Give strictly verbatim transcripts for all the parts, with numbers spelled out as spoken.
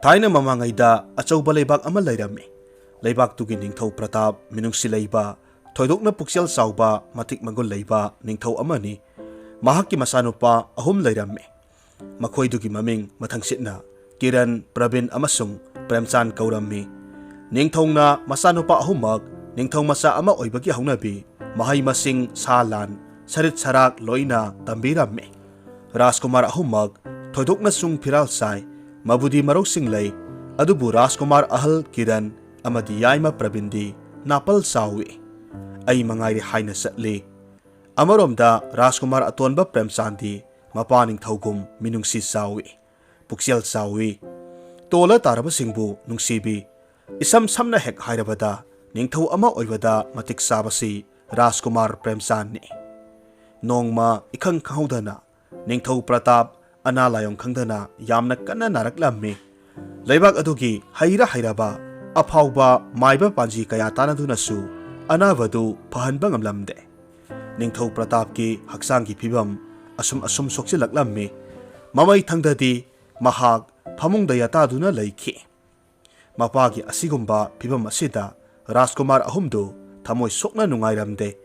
ꯊꯥꯏꯅ ꯃꯃꯥꯡꯉꯩꯗ ꯑꯆꯧꯕ ꯂꯩꯕꯥꯛ ꯑꯃ ꯂꯩꯔꯝꯃꯤ꯫ ꯂꯩꯕꯥꯛꯇꯨꯒꯤ ꯅꯤꯡꯊꯧ ꯄ꯭ꯔꯇꯥꯞ ꯃꯤꯅꯨꯡꯁꯤ ꯂꯩꯕ, ꯊꯣꯏꯗꯣꯛꯅ ꯄꯨꯛꯆꯦꯜ ꯆꯥꯎꯕ, ꯃꯇꯤꯛ ꯃꯒꯨꯟ ꯂꯩꯕ ꯅꯤꯡꯊꯧ ꯑꯃꯅꯤ꯫ ꯃꯍꯥꯛꯀꯤ ꯃꯆꯥꯅꯨꯄꯥ ꯑꯍꯨꯝ ꯂꯩꯔꯝꯃꯤ꯫ ꯃꯈꯣꯏꯗꯨꯒꯤ ꯃꯃꯤꯡ ꯃꯊꯪꯁꯤꯠꯅ ꯀꯤꯔꯟ, ꯄ꯭ꯔꯕꯤꯟ ꯑꯃꯁꯨꯡ ꯄ꯭ꯔꯦꯝꯆꯥꯟ ꯀꯧꯔꯝꯃꯤ꯫ ꯅꯤꯡꯊꯧꯅ ꯃꯆꯥꯅꯨꯄꯥ ꯑꯍꯨꯝꯃꯛ ꯅꯤꯡꯊꯧ ꯃꯆꯥ ꯑꯃ ꯑꯣꯏꯕꯒꯤ ꯍꯧꯅꯕꯤ, ꯃꯍꯩ ꯃꯁꯤꯡ, ꯁꯥ ꯂꯥꯟ, ꯁꯔꯤꯠ ꯁꯔꯥꯛ ꯂꯣꯏꯅ ꯇꯝꯕꯤꯔꯝꯃꯤ꯫ ꯔꯥꯖꯀꯨꯃꯥꯔ ꯑꯍꯨꯝꯃꯛ ꯊꯣꯏꯗꯣꯛꯅ ꯁꯨꯡ ꯐꯤꯔꯥꯜ ꯆꯥꯏ, ꯃꯕꯨꯗꯤ ꯃꯔꯧꯁꯤꯡ ꯂꯩ, ꯑꯗꯨꯕꯨ ꯔꯥꯖꯀꯨꯃꯥꯔ ꯑꯍꯜ ꯀꯤꯔꯟ ꯑꯃꯗꯤ ꯌꯥꯏꯃ ꯄ꯭ꯔꯕꯤꯟꯗꯤ ꯅꯥꯄꯜ ꯆꯥꯎꯏ꯫ ꯑꯩ ꯃꯉꯥꯏꯔꯦ ꯍꯥꯏꯅ ꯆꯠꯂꯤ꯫ ꯑꯃꯔꯣꯝꯗ ꯔꯥꯖꯀꯨꯃꯥꯔ ꯑꯇꯣꯟꯕ ꯄ꯭ꯔꯦꯝꯆꯥꯟꯗꯤ ꯃꯄꯥ ꯅꯤꯡꯊꯧꯒꯨꯝ ꯃꯤꯅꯨꯡꯁꯤ ꯆꯥꯎꯏ, ꯄꯨꯛꯆꯦꯜ ꯆꯥꯎꯏ꯫ ꯇꯣꯜꯂ ꯇꯥꯔꯕꯁꯤꯡꯕꯨ ꯅꯨꯡꯁꯤꯕꯤ꯫ ꯏꯁꯝ ꯁꯝꯅ ꯍꯦꯛ ꯍꯥꯏꯔꯕꯗ, ꯅꯤꯡꯊꯧ ꯑꯃ ꯑꯣꯏꯕꯗ ꯃꯇꯤꯛ ꯆꯥꯕꯁꯤ ꯔꯥꯖꯀꯨꯃꯥꯔ ꯄ꯭ꯔꯦꯝꯆꯥꯟꯅꯤ꯫ ꯅꯣꯡꯃ ꯏꯈꯪ ꯈꯪꯍꯧꯗꯅ ꯅꯤꯡꯊꯧ ꯄ꯭ꯔꯇꯥꯞ ꯑꯅꯥ ꯂꯥꯏꯌꯣꯡ ꯈꯪꯗꯅ ꯌꯥꯝꯅ ꯀꯟꯅ ꯅꯥꯔꯛꯂꯝꯃꯤ꯫ ꯂꯩꯕꯥꯛ ꯑꯗꯨꯒꯤ ꯍꯩꯔ ꯍꯩꯔꯕ, ꯑꯐꯥꯎꯕ ꯃꯥꯏꯕ ꯄꯥꯟꯖꯤ ꯀꯌꯥ ꯇꯥꯟꯅꯗꯨꯅꯁꯨ ꯑꯅꯥꯕꯗꯨ ꯐꯍꯟꯕ ꯉꯝꯂꯝꯗꯦ꯫ ꯅꯤꯡꯊꯧ ꯄ꯭ꯔꯇꯥꯞꯀꯤ ꯍꯛꯆꯥꯡꯒꯤ ꯐꯤꯕꯝ ꯑꯁꯨꯝ ꯑꯁꯨꯝ ꯁꯣꯛꯆꯤꯜꯂꯛꯂꯝꯃꯤ꯫ ꯃꯃꯩ ꯊꯪꯗꯗꯤ ꯃꯍꯥꯛ ꯐꯃꯨꯡꯗ ꯌꯥꯇꯥꯗꯨꯅ ꯂꯩꯈꯤ꯫ ꯃꯄꯥꯒꯤ ꯑꯁꯤꯒꯨꯝꯕ ꯐꯤꯕꯝ ꯑꯁꯤꯗ ꯔꯥꯖꯀꯨꯃꯥꯔ ꯑꯍꯨꯝꯗꯨ ꯊꯃꯣꯏ ꯁꯣꯛꯅ ꯅꯨꯡꯉꯥꯏꯔꯝꯗꯦ꯫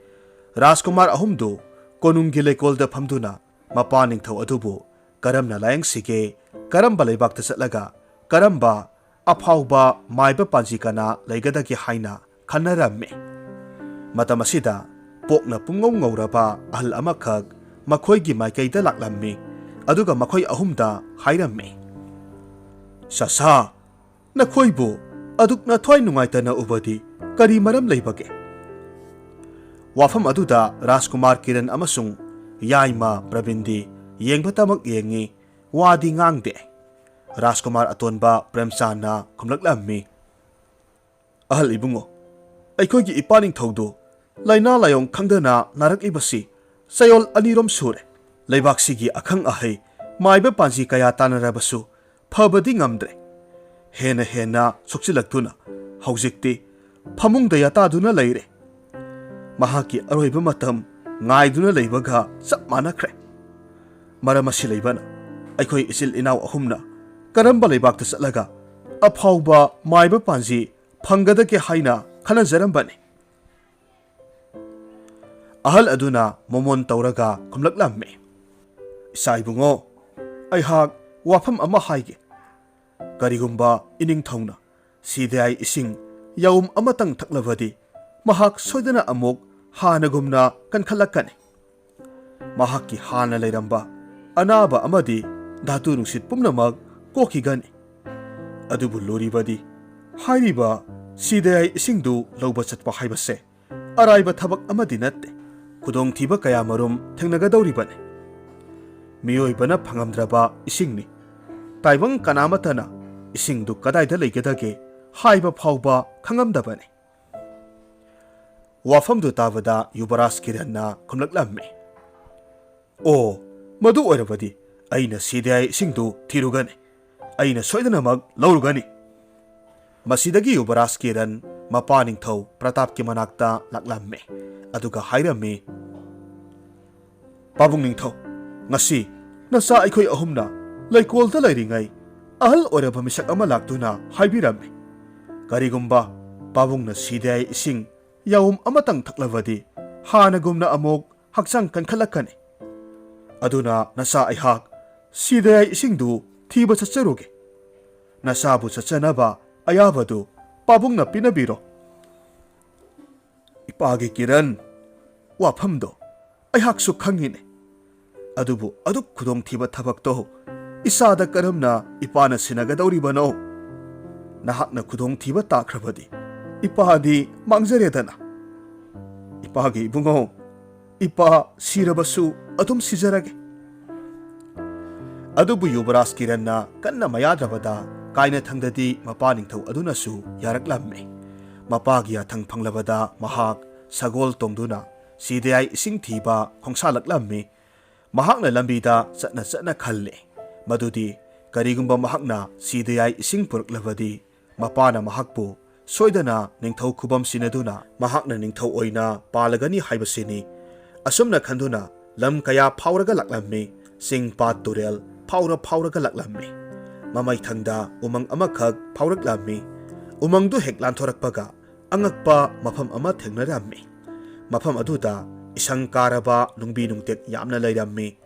ꯔꯥꯖꯀꯨꯃꯥꯔ ꯑꯍꯨꯝꯗꯨ ꯀꯣꯅꯨꯡꯒꯤ ꯂꯩꯀꯣꯜꯗ ꯐꯝꯗꯨꯅ ꯃꯄꯥ ꯅꯤꯡꯊꯧ ꯑꯗꯨꯕꯨ ꯀꯔꯝꯅ ꯂꯥꯌꯦꯡꯁꯤꯒꯦ, ꯀꯔꯝꯕ ꯂꯩꯕꯥꯛꯇ ꯆꯠꯂꯒ ꯀꯔꯝꯕ ꯑꯐꯥꯎꯕ ꯃꯥꯏꯕ ꯄꯥꯟꯖꯤ ꯀꯅꯥ ꯂꯩꯒꯗꯒꯦ ꯍꯥꯏꯅ ꯈꯟꯅꯔꯝꯃꯤ꯫ ꯃꯇꯝ ꯑꯁꯤꯗ ꯄꯣꯛꯅ ꯄꯨꯡꯉꯧ ꯉꯧꯔꯕ ꯑꯍꯜ ꯑꯃꯈꯛ ꯃꯈꯣꯏꯒꯤ ꯃꯥꯏꯀꯩꯗ ꯂꯥꯛꯂꯝꯃꯤ꯫ ꯑꯗꯨꯒ ꯃꯈꯣꯏ ꯑꯍꯨꯝꯗ ꯍꯥꯏꯔꯝꯃꯤ, "ꯁꯁꯥ, ꯅꯈꯣꯏꯕꯨ ꯑꯗꯨꯛꯅ ꯊꯋꯥꯏ ꯅꯨꯡꯉꯥꯏꯇꯅ ꯎꯕꯗꯤ ꯀꯔꯤ ꯃꯔꯝ ꯂꯩꯕꯒꯦ?" ꯋꯥꯐꯝ ꯑꯗꯨꯗ ꯔꯥꯖꯀꯨꯃꯥꯔ ꯀꯤꯔꯟ ꯑꯃꯁꯨꯡ ꯌꯥꯏꯃ ꯄ꯭ꯔꯕꯤꯟꯗꯤ ꯌꯦꯡꯕꯇꯃꯛ ꯌꯦꯡꯉꯤ, ꯋꯥꯗꯤ ꯉꯥꯡꯗꯦ꯫ ꯔꯥꯖꯀꯨꯃꯥꯔ ꯑꯇꯣꯟꯕ ꯄ꯭ꯔꯦꯝꯆꯥꯟꯅ ꯈꯨꯝꯂꯛꯂꯝꯃꯤ, "ꯑꯍꯜ ꯏꯕꯨꯡꯉꯣ, ꯑꯩꯈꯣꯏꯒꯤ ꯏꯄꯥ ꯅꯤꯡꯊꯧꯗꯨ ꯂꯥꯏꯅꯥ ꯂꯥꯏꯌꯣꯡ ꯈꯪꯗꯅ ꯅꯥꯔꯛꯂꯤꯕꯁꯤ ꯆꯌꯣꯜ ꯑꯅꯤꯔꯣꯝ ꯁꯨꯔꯦ꯫ ꯂꯩꯕꯥꯛꯁꯤꯒꯤ ꯑꯈꯪ ꯑꯍꯩ ꯃꯥꯏꯕ ꯄꯥꯟꯖꯤ ꯀꯌꯥ ꯇꯥꯟꯅꯔꯕꯁꯨ ꯐꯕꯗꯤ ꯉꯝꯗ꯭ꯔꯦ꯫ ꯍꯦꯟꯅ ꯍꯦꯟꯅ ꯁꯣꯛꯆꯤꯜꯂꯛꯇꯨꯅ ꯍꯧꯖꯤꯛꯇꯤ ꯐꯃꯨꯡꯗ ꯌꯥꯇꯥꯗꯨꯅ ꯂꯩꯔꯦ꯫ ꯃꯍꯥꯛꯀꯤ ꯑꯔꯣꯏꯕ ꯃꯇꯝ ꯉꯥꯏꯗꯨꯅ ꯂꯩꯕꯒ ꯆꯞ ꯃꯥꯟꯅꯈ꯭ꯔꯦ꯫ ꯃꯔꯝ ꯑꯁꯤ ꯂꯩꯕꯅ ꯑꯩꯈꯣꯏ ꯏꯆꯤꯜ ꯏꯅꯥꯎ ꯑꯍꯨꯝꯅ ꯀꯔꯝꯕ ꯂꯩꯕꯥꯛꯇ ꯆꯠꯂꯒ ꯑꯐꯥꯎꯕ ꯃꯥꯏꯕ ꯄꯥꯟꯖꯤ ꯐꯪꯒꯗꯒꯦ ꯍꯥꯏꯅ ꯈꯟꯅꯖꯔꯝꯕꯅꯤ꯫ ꯑꯍꯜ ꯑꯗꯨꯅ ꯃꯣꯃꯣꯟ ꯇꯧꯔꯒ ꯈꯨꯝꯂꯛꯂꯝꯃꯤ, "ꯏꯆꯥ ꯏꯕꯨꯡꯉꯣ, ꯑꯩꯍꯥꯛ ꯋꯥꯐꯝ ꯑꯃ ꯍꯥꯏꯒꯦ꯫ ꯀꯔꯤꯒꯨꯝꯕ ꯏꯅꯤꯡꯊꯧꯅ ꯁꯤꯗꯌꯥꯏ ꯏꯁꯤꯡ ꯌꯥꯎꯝ ꯑꯃꯇꯪ ꯊꯛꯂꯕꯗꯤ ꯃꯍꯥꯛ ꯁꯣꯏꯗꯅ ꯑꯃꯨꯛ ꯍꯥꯟꯅꯒꯨꯝꯅ ꯀꯟꯈꯠꯂꯛꯀꯅꯤ꯫ ꯃꯍꯥꯛꯀꯤ ꯍꯥꯟꯅ ꯂꯩꯔꯝꯕ ꯑꯅꯥꯕ ꯑꯃꯗꯤ ꯙꯥꯇꯨ ꯅꯨꯡꯁꯤꯠ ꯄꯨꯝꯅꯃꯛ ꯀꯣꯛꯈꯤꯒꯅꯤ꯫ ꯑꯗꯨꯕꯨ ꯂꯨꯔꯤꯕꯗꯤ, ꯍꯥꯏꯔꯤꯕ ꯁꯤꯗꯌꯥꯏ ꯏꯁꯤꯡꯗꯨ ꯂꯧꯕ ꯆꯠꯄ ꯍꯥꯏꯕꯁꯦ ꯑꯔꯥꯏꯕ ꯊꯕꯛ ꯑꯃꯗꯤ ꯅꯠꯇꯦ꯫ ꯈꯨꯗꯣꯡꯊꯤꯕ ꯀꯌꯥꯃꯔꯨꯝ ꯊꯦꯡꯅꯒꯗꯧꯔꯤꯕꯅꯤ꯫ ꯃꯤꯑꯣꯏꯕꯅ ꯐꯪꯉꯝꯗ꯭ꯔꯕ ꯏꯁꯤꯡꯅꯤ꯫ ꯇꯥꯏꯕꯪ ꯀꯅꯥꯃꯠꯇꯅ ꯏꯁꯤꯡꯗꯨ ꯀꯗꯥꯏꯗ ꯂꯩꯒꯗꯒꯦ ꯍꯥꯏꯕ ꯐꯥꯎꯕ ꯈꯪꯉꯝꯗꯕꯅꯤ꯫" ꯋꯥꯐꯝꯗꯨ ꯇꯥꯕꯗ ꯌꯨꯕꯔꯥꯖ ꯀꯤꯔꯟꯅ ꯈꯨꯝꯂꯛꯂꯝꯃꯤ, "ꯑꯣ, ꯃꯗꯨ ꯑꯣꯏꯔꯕꯗꯤ ꯑꯩꯅ ꯁꯤꯗꯌꯥꯏ ꯏꯁꯤꯡꯗꯨ ꯊꯤꯔꯨꯒꯅꯤ꯫ ꯑꯩꯅ ꯁꯣꯏꯗꯅꯃꯛ ꯂꯧꯔꯨꯒꯅꯤ꯫" ꯃꯁꯤꯗꯒꯤ ꯌꯨꯕꯔꯥꯖ ꯀꯤꯔꯟ ꯃꯄꯥ ꯅꯤꯡꯊꯧ ꯄ꯭ꯔꯇꯥꯞꯀꯤ ꯃꯅꯥꯛꯇ ꯂꯥꯛꯂꯝꯃꯤ, ꯑꯗꯨꯒ ꯍꯥꯏꯔꯝꯃꯤ, "ꯄꯥꯕꯨꯡ ꯅꯤꯡꯊꯧ, ꯉꯁꯤ ꯅꯆꯥ ꯑꯩꯈꯣꯏ ꯑꯍꯨꯝꯅ ꯂꯩꯀꯣꯜꯗ ꯂꯩꯔꯤꯉꯩ ꯑꯍꯜ ꯑꯣꯏꯔꯕ ꯃꯤꯁꯛ ꯑꯃ ꯂꯥꯛꯇꯨꯅ ꯍꯥꯏꯕꯤꯔꯝꯃꯤ, ꯀꯔꯤꯒꯨꯝꯕ ꯄꯥꯕꯨꯡꯅ ꯁꯤꯗꯌꯥꯏ ꯏꯁꯤꯡ ꯌꯥꯎꯝ ꯑꯃꯇꯪ ꯊꯛꯂꯕꯗꯤ ꯍꯥꯟꯅꯒꯨꯝꯅ ꯑꯃꯨꯛ ꯍꯛꯆꯥꯡ ꯀꯟꯈꯠꯂꯛꯀꯅꯤ꯫ ꯑꯗꯨꯅ ꯅꯆꯥ ꯑꯩꯍꯥꯛ ꯁꯤꯗꯌꯥꯏ ꯏꯁꯤꯡꯗꯨ ꯊꯤꯕ ꯆꯠꯆꯔꯨꯒꯦ꯫ ꯅꯆꯥꯕꯨ ꯆꯠꯆꯅꯕ ꯑꯌꯥꯕꯗꯨ ꯄꯥꯕꯨꯡꯅ ꯄꯤꯅꯕꯤꯔꯣ꯫" "ꯏꯄꯥꯒꯤ ꯀꯤꯔꯟ, ꯋꯥꯐꯝꯗꯣ ꯑꯩꯍꯥꯛꯁꯨ ꯈꯪꯉꯤꯅꯦ꯫ ꯑꯗꯨꯕꯨ ꯑꯗꯨꯛ ꯈꯨꯗꯣꯡꯊꯤꯕ ꯊꯕꯛꯇꯣ ꯏꯆꯥꯗ ꯀꯔꯝꯅ ꯏꯄꯥꯅ ꯁꯤꯟꯅꯒꯗꯧꯔꯤꯕꯅꯣ? ꯅꯍꯥꯛꯅ ꯈꯨꯗꯣꯡꯊꯤꯕ ꯇꯥꯈ꯭ꯔꯕꯗꯤ ꯏꯄꯥꯗꯤ ꯃꯥꯡꯖꯔꯦꯗꯅ꯫ ꯏꯄꯥꯒꯤ ꯏꯕꯨꯡꯉꯣ, ꯏꯄꯥ ꯁꯤꯔꯕꯁꯨ ꯑꯗꯨꯝ ꯁꯤꯖꯔꯒꯦ꯫" ꯑꯗꯨꯕꯨ ꯌꯨꯕꯔꯥꯖ ꯀꯤꯔꯟꯅ ꯀꯟꯅ ꯃꯌꯥꯗ꯭ꯔꯕꯗ ꯀꯥꯏꯅꯊꯪꯗꯗꯤ ꯃꯄꯥ ꯅꯤꯡꯊꯧ ꯑꯗꯨꯅꯁꯨ ꯌꯥꯔꯛꯂꯝꯃꯤ꯫ ꯃꯄꯥꯒꯤ ꯌꯥꯊꯪ ꯐꯪꯂꯕꯗ ꯃꯍꯥꯛ ꯁꯒꯣꯜ ꯇꯣꯡꯗꯨꯅ ꯁꯤꯗꯌꯥꯏ ꯏꯁꯤꯡ ꯊꯤꯕ ꯈꯣꯡꯁꯥꯜꯂꯛꯂꯝꯃꯤ꯫ ꯃꯍꯥꯛꯅ ꯂꯝꯕꯤꯗ ꯆꯠꯅ ꯆꯠꯅ ꯈꯜꯂꯤ ꯃꯗꯨꯗꯤ ꯀꯔꯤꯒꯨꯝꯕ ꯃꯍꯥꯛꯅ ꯁꯤꯗꯌꯥꯏ ꯏꯁꯤꯡ ꯄꯨꯔꯛꯂꯕꯗꯤ ꯃꯄꯥꯅ ꯃꯍꯥꯛꯄꯨ ꯁꯣꯏꯗꯅ ꯅꯤꯡꯊꯧ ꯈꯨꯕꯝ ꯁꯤꯟꯅꯗꯨꯅ ꯃꯍꯥꯛꯅ ꯅꯤꯡꯊꯧ ꯑꯣꯏꯅ ꯄꯥꯜꯂꯒꯅꯤ ꯍꯥꯏꯕꯁꯤꯅꯤ꯫ ꯑꯁꯨꯝꯅ ꯈꯟꯗꯨꯅ ꯂꯝ ꯀꯌꯥ ꯐꯥꯎꯔꯒ ꯂꯥꯛꯂꯝꯃꯤ, ꯆꯤꯡ ꯄꯥꯠ ꯇꯨꯔꯦꯜ ꯐꯥꯎꯔ ꯐꯥꯎꯔꯒ ꯂꯥꯛꯂꯝꯃꯤ꯫ ꯃꯃꯩꯊꯪꯗ ꯎꯃꯪ ꯑꯃꯈꯛ ꯐꯥꯎꯔꯛꯂꯝꯃꯤ꯫ ꯎꯃꯪꯗꯨ ꯍꯦꯛ ꯂꯥꯟꯊꯣꯔꯛꯄꯒ ꯑꯉꯛꯄ ꯃꯐꯝ ꯑꯃ ꯊꯦꯡꯅꯔꯝꯃꯤ꯫ ꯃꯐꯝ ꯑꯗꯨꯗ ꯏꯁꯪ ꯀꯥꯔꯕ ꯅꯨꯡꯕꯤ ꯅꯨꯡꯇꯦꯛ ꯌꯥꯝꯅ ꯂꯩꯔꯝꯃꯤ꯫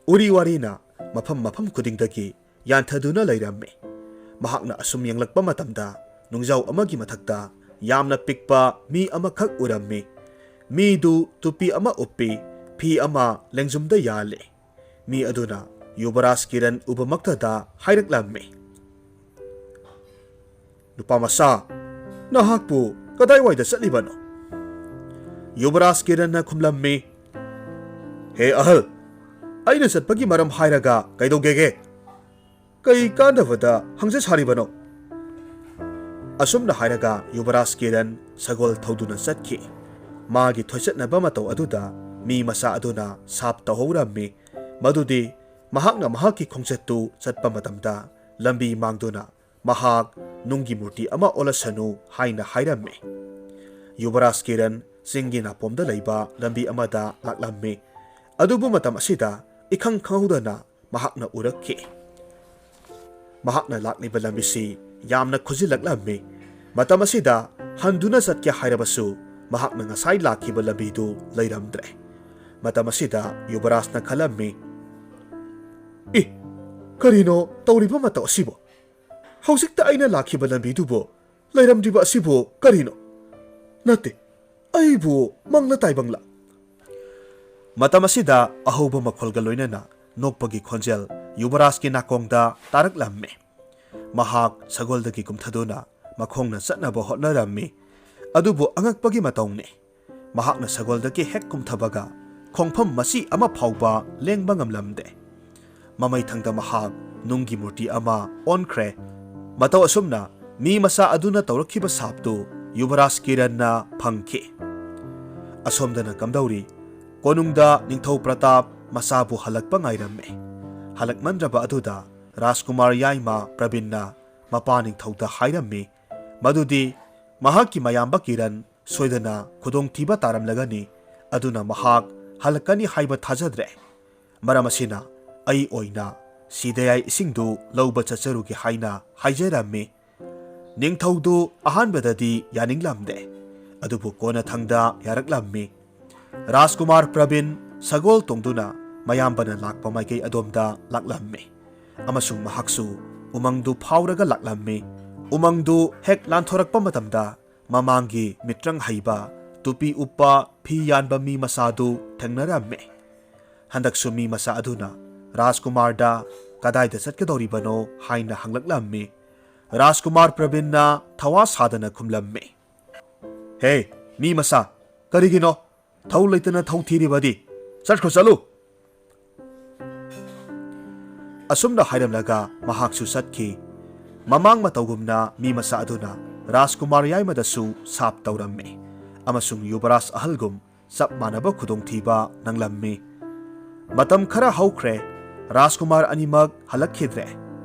ꯎꯔꯤ ꯋꯥꯔꯤꯅ ꯃꯐꯝ ꯃꯐꯝ ꯈꯨꯗꯤꯡꯗꯒꯤ ꯌꯥꯟꯊꯗꯨꯅ ꯂꯩꯔꯝꯃꯤ꯫ ꯃꯍꯥꯛꯅ ꯑꯁꯨꯝ ꯌꯦꯡꯂꯛꯄ ꯃꯇꯝꯗ ꯅꯨꯡꯖꯥꯎ ꯑꯃꯒꯤ ꯃꯊꯛꯇ ꯌꯥꯝꯅ ꯄꯤꯛꯄ ꯃꯤ ꯑꯃꯈꯛ ꯎꯔꯝꯃꯤ꯫ ꯃꯤꯗꯨ ꯇꯨꯄꯤ ꯑꯃ ꯎꯞꯄꯤ, ꯐꯤ ꯑꯃ ꯂꯦꯡꯖꯨꯝꯗ ꯌꯥꯜꯂꯤ꯫ ꯃꯤ ꯑꯗꯨꯅ ꯌꯨꯕꯔꯥꯖ ꯀꯤꯔꯟ ꯎꯕꯃꯛꯇꯗ ꯍꯥꯏꯔꯛꯂꯝꯃꯤ, "ꯅꯨꯄꯥ ꯃꯆꯥ, ꯅꯍꯥꯛꯄꯨ ꯀꯗꯥꯏꯋꯥꯏꯗ ꯆꯠꯂꯤꯕꯅꯣ?" ꯌꯨꯕꯔꯥꯖ ꯀꯤꯔꯟꯅ ꯈꯨꯝꯂꯝꯃꯤ, "ꯍꯦ ꯑꯍꯜ, ꯑꯩꯅ ꯆꯠꯄꯒꯤ ꯃꯔꯝ ꯍꯥꯏꯔꯒ ꯀꯩꯗꯧꯒꯦꯒꯦ? ꯀꯩ ꯀꯥꯟꯗꯕꯗ ꯍꯪꯖ ꯁꯥꯔꯤꯕꯅꯣ?" ꯑꯁꯨꯝꯅ ꯍꯥꯏꯔꯒ ꯌꯨꯕꯔꯥꯖ ꯀꯤꯔꯟ ꯁꯒꯣꯜ ꯊꯧꯗꯨꯅ ꯆꯠꯈꯤ꯫ ꯃꯥꯒꯤ ꯊꯣꯏꯆꯠꯅꯕ ꯃꯇꯧ ꯑꯗꯨꯗ ꯃꯤ ꯃꯆꯥ ꯑꯗꯨꯅ ꯁꯥꯞ ꯇꯧꯍꯧꯔꯝꯃꯤ, ꯃꯗꯨꯗꯤ ꯃꯍꯥꯛꯅ ꯃꯍꯥꯛꯀꯤ ꯈꯣꯡꯆꯠꯇꯨ ꯆꯠꯄ ꯃꯇꯝꯗ ꯂꯝꯕꯤ ꯃꯥꯡꯗꯨꯅ ꯃꯍꯥꯛ ꯅꯨꯡꯒꯤ ꯃꯨꯔꯇꯤ ꯑꯃ ꯑꯣꯜꯂꯁꯅꯨ ꯍꯥꯏꯅ ꯍꯥꯏꯔꯝꯃꯤ꯫ ꯌꯨꯕꯔꯥꯖ ꯀꯤꯔꯟ ꯆꯤꯡꯒꯤ ꯅꯥꯄꯣꯝꯗ ꯂꯩꯕ ꯂꯝꯕꯤ ꯑꯃꯗ ꯂꯥꯛꯂꯝꯃꯤ꯫ ꯑꯗꯨꯕꯨ ꯃꯇꯝ ꯑꯁꯤꯗ ꯏꯈꯪ ꯈꯪꯍꯧꯗꯅ ꯃꯍꯥꯛꯅ ꯎꯔꯛꯈꯤ꯫ ꯃꯍꯥꯛꯅ ꯂꯥꯛꯂꯤꯕ ꯂꯝꯕꯤꯁꯤ ꯌꯥꯝꯅ ꯈꯨꯖꯤꯜꯂꯛꯂꯝꯃꯤ꯫ ꯃꯇꯝ ꯑꯁꯤꯗ ꯍꯟꯗꯨꯅ ꯆꯠꯀꯦ ꯍꯥꯏꯔꯕꯁꯨ ꯃꯍꯥꯛꯅ ꯉꯁꯥꯏ ꯂꯥꯛꯈꯤꯕ ꯂꯝꯕꯤꯗꯨ ꯂꯩꯔꯝꯗ꯭ꯔꯦ꯫ ꯃꯇꯝ ꯑꯁꯤꯗ ꯌꯨꯕꯔꯥꯖꯅ ꯈꯜꯂꯝꯃꯤ, "ꯏ, ꯀꯔꯤꯅꯣ ꯇꯧꯔꯤꯕ ꯃꯇꯧ ꯑꯁꯤꯕꯨ? ꯍꯧꯖꯤꯛꯇ ꯑꯩꯅ ꯂꯥꯛꯈꯤꯕ ꯂꯝꯕꯤꯗꯨꯕꯨ ꯂꯩꯔꯝꯗ꯭ꯔꯤꯕ ꯑꯁꯤꯕꯨ ꯀꯔꯤꯅꯣ? ꯅꯠꯇꯦ, ꯑꯩꯕꯨ ꯃꯪꯂ ꯇꯥꯏꯕꯪꯂ?" ꯃꯇꯝ ꯑꯁꯤꯗ ꯑꯍꯧꯕ ꯃꯈꯣꯜꯒ ꯂꯣꯏꯅꯅ ꯅꯣꯛꯄꯒꯤ ꯈꯣꯟꯖꯦꯜ ꯌꯨꯕꯔꯥꯖꯀꯤ ꯅꯥꯀꯣꯡꯗ ꯇꯥꯔꯛꯂꯝꯃꯤ꯫ ꯃꯍꯥꯛ ꯁꯒꯣꯜꯗꯒꯤ ꯀꯨꯝꯊꯗꯨꯅ ꯃꯈꯣꯡꯅ ꯆꯠꯅꯕ ꯍꯣꯠꯅꯔꯝꯃꯤ꯫ ꯑꯗꯨꯕꯨ ꯑꯉꯛꯄꯒꯤ ꯃꯇꯧꯅꯤ, ꯃꯍꯥꯛꯅ ꯁꯒꯣꯜꯗꯒꯤ ꯍꯦꯛ ꯀꯨꯝꯊꯕꯒ ꯈꯣꯡꯐꯝ ꯃꯆꯤ ꯑꯃ ꯐꯥꯎꯕ ꯂꯦꯡꯕ ꯉꯝꯂꯝꯗꯦ꯫ ꯃꯃꯩꯊꯪꯗ ꯃꯍꯥꯛ ꯅꯨꯡꯒꯤ ꯃꯨꯔꯇꯤ ꯑꯃ ꯑꯣꯟꯈ꯭ꯔꯦ꯫ ꯃꯇꯧ ꯑꯁꯨꯝꯅ ꯃꯤ ꯃꯆꯥ ꯑꯗꯨꯅ ꯇꯧꯔꯛꯈꯤꯕ ꯁꯥꯞꯇꯨ ꯌꯨꯕꯔꯥꯖ ꯀꯤꯔꯟꯅ ꯐꯪꯈꯤ꯫ ꯑꯁꯣꯝꯗꯅ ꯀꯝꯗꯧꯔꯤ? ꯀꯣꯅꯨꯡꯗ ꯅꯤꯡꯊꯧ ꯄ꯭ꯔꯇꯥꯞ ꯃꯆꯥꯕꯨ ꯍꯜꯂꯛꯄ ꯉꯥꯏꯔꯝꯃꯤ꯫ ꯍꯜꯂꯛꯃꯟꯗ꯭ꯔꯕ ꯑꯗꯨꯗ ꯔꯥꯖꯀꯨꯃꯥꯔ ꯌꯥꯏꯃ ꯄ꯭ꯔꯕꯤꯟꯅ ꯃꯄꯥ ꯅꯤꯡꯊꯧꯗ ꯍꯥꯏꯔꯝꯃꯤ ꯃꯗꯨꯗꯤ ꯃꯍꯥꯛꯀꯤ ꯃꯌꯥꯝꯕ ꯀꯤꯔꯟ ꯁꯣꯏꯗꯅ ꯈꯨꯗꯣꯡꯊꯤꯕ ꯇꯥꯔꯝꯂꯒꯅꯤ, ꯑꯗꯨꯅ ꯃꯍꯥꯛ ꯍꯜꯂꯛꯀꯅꯤ ꯍꯥꯏꯕ ꯊꯥꯖꯗ꯭ꯔꯦ꯫ ꯃꯔꯝ ꯑꯁꯤꯅ ꯑꯩ ꯑꯣꯏꯅ ꯁꯤꯗꯌꯥꯏ ꯏꯁꯤꯡꯗꯨ ꯂꯧꯕ ꯆꯠꯆꯔꯨꯒꯦ ꯍꯥꯏꯅ ꯍꯥꯏꯖꯔꯝꯃꯤ꯫ ꯅꯤꯡꯊꯧꯗꯨ ꯑꯍꯥꯟꯕꯗꯗꯤ ꯌꯥꯅꯤꯡꯂꯝꯗꯦ, ꯑꯗꯨꯕꯨ ꯀꯣꯟꯅꯊꯪꯗ ꯌꯥꯔꯛꯂꯝꯃꯤ꯫ ꯔꯥꯖꯀꯨꯃꯥꯔ ꯄ꯭ꯔꯕꯤꯟ ꯁꯒꯣꯜ ꯇꯣꯡꯗꯨꯅ ꯃꯌꯥꯝꯕꯅ ꯂꯥꯛꯄ ꯃꯥꯏꯀꯩ ꯑꯗꯣꯝꯗ ꯂꯥꯛꯂꯝꯃꯤ, ꯑꯃꯁꯨꯡ ꯃꯍꯥꯛꯁꯨ ꯎꯃꯪꯗꯨ ꯐꯥꯎꯔꯒ ꯂꯥꯛꯂꯝꯃꯤ꯫ ꯎꯃꯪꯗꯨ ꯍꯦꯛ ꯂꯥꯟꯊꯣꯔꯛꯄ ꯃꯇꯝꯗ ꯃꯃꯥꯡꯒꯤ ꯃꯤꯇ꯭ꯔꯪ ꯍꯩꯕ, ꯇꯨꯄꯤ ꯎꯞꯄ, ꯐꯤ ꯌꯥꯟꯕ ꯃꯤ ꯃꯆꯥꯗꯨ ꯊꯦꯡꯅꯔꯝꯃꯤ꯫ ꯍꯟꯗꯛꯁꯨ ꯃꯤ ꯃꯆꯥ ꯑꯗꯨꯅ ꯔꯥꯖꯀꯨꯃꯥꯔꯗ "ꯀꯗꯥꯏꯗ ꯆꯠꯀꯗꯧꯔꯤꯕꯅꯣ?" ꯍꯥꯏꯅ ꯍꯪꯂꯛꯂꯝꯃꯤ꯫ ꯔꯥꯖꯀꯨꯃꯥꯔ ꯄ꯭ꯔꯕꯤꯟꯅ ꯊꯋꯥ ꯁꯥꯗꯅ ꯈꯨꯝꯂꯝꯃꯤ, "ꯍꯦ, ꯃꯤ ꯃꯆꯥ, ꯀꯔꯤꯒꯤꯅꯣ? ꯊꯧ ꯂꯩꯇꯅ ꯊꯧ ꯊꯤꯔꯤꯕꯗꯤ? ꯆꯠꯈ꯭ꯔꯣ, ꯆꯠꯂꯨ!" ꯑꯁꯨꯝꯅ ꯍꯥꯏꯔꯝꯂꯒ ꯃꯍꯥꯛꯁꯨ ꯆꯠꯈꯤ꯫ ꯃꯃꯥꯡ ꯃꯇꯧꯒꯨꯝꯅ ꯃꯤ ꯃꯆꯥ ꯑꯗꯨꯅ ꯔꯥꯖꯀꯨꯃꯥꯔ ꯌꯥꯏꯃꯗꯁꯨ ꯁꯥꯞ ꯇꯧꯔꯝꯃꯤ, ꯑꯃꯁꯨꯡ ꯌꯨꯕꯔꯥꯖ ꯑꯍꯜꯒꯨꯝ ꯆꯞ ꯃꯥꯟꯅꯕ ꯈꯨꯗꯣꯡꯊꯤꯕ ꯅꯪꯂꯝꯃꯤ꯫ ꯃꯇꯝ ꯈꯔ ꯍꯧꯈ꯭ꯔꯦ꯫ ꯔꯥꯖꯀꯨꯃꯥꯔ ꯑꯅꯤꯃꯛ ꯍꯜꯂꯛꯈꯤꯗ꯭ꯔꯦ꯫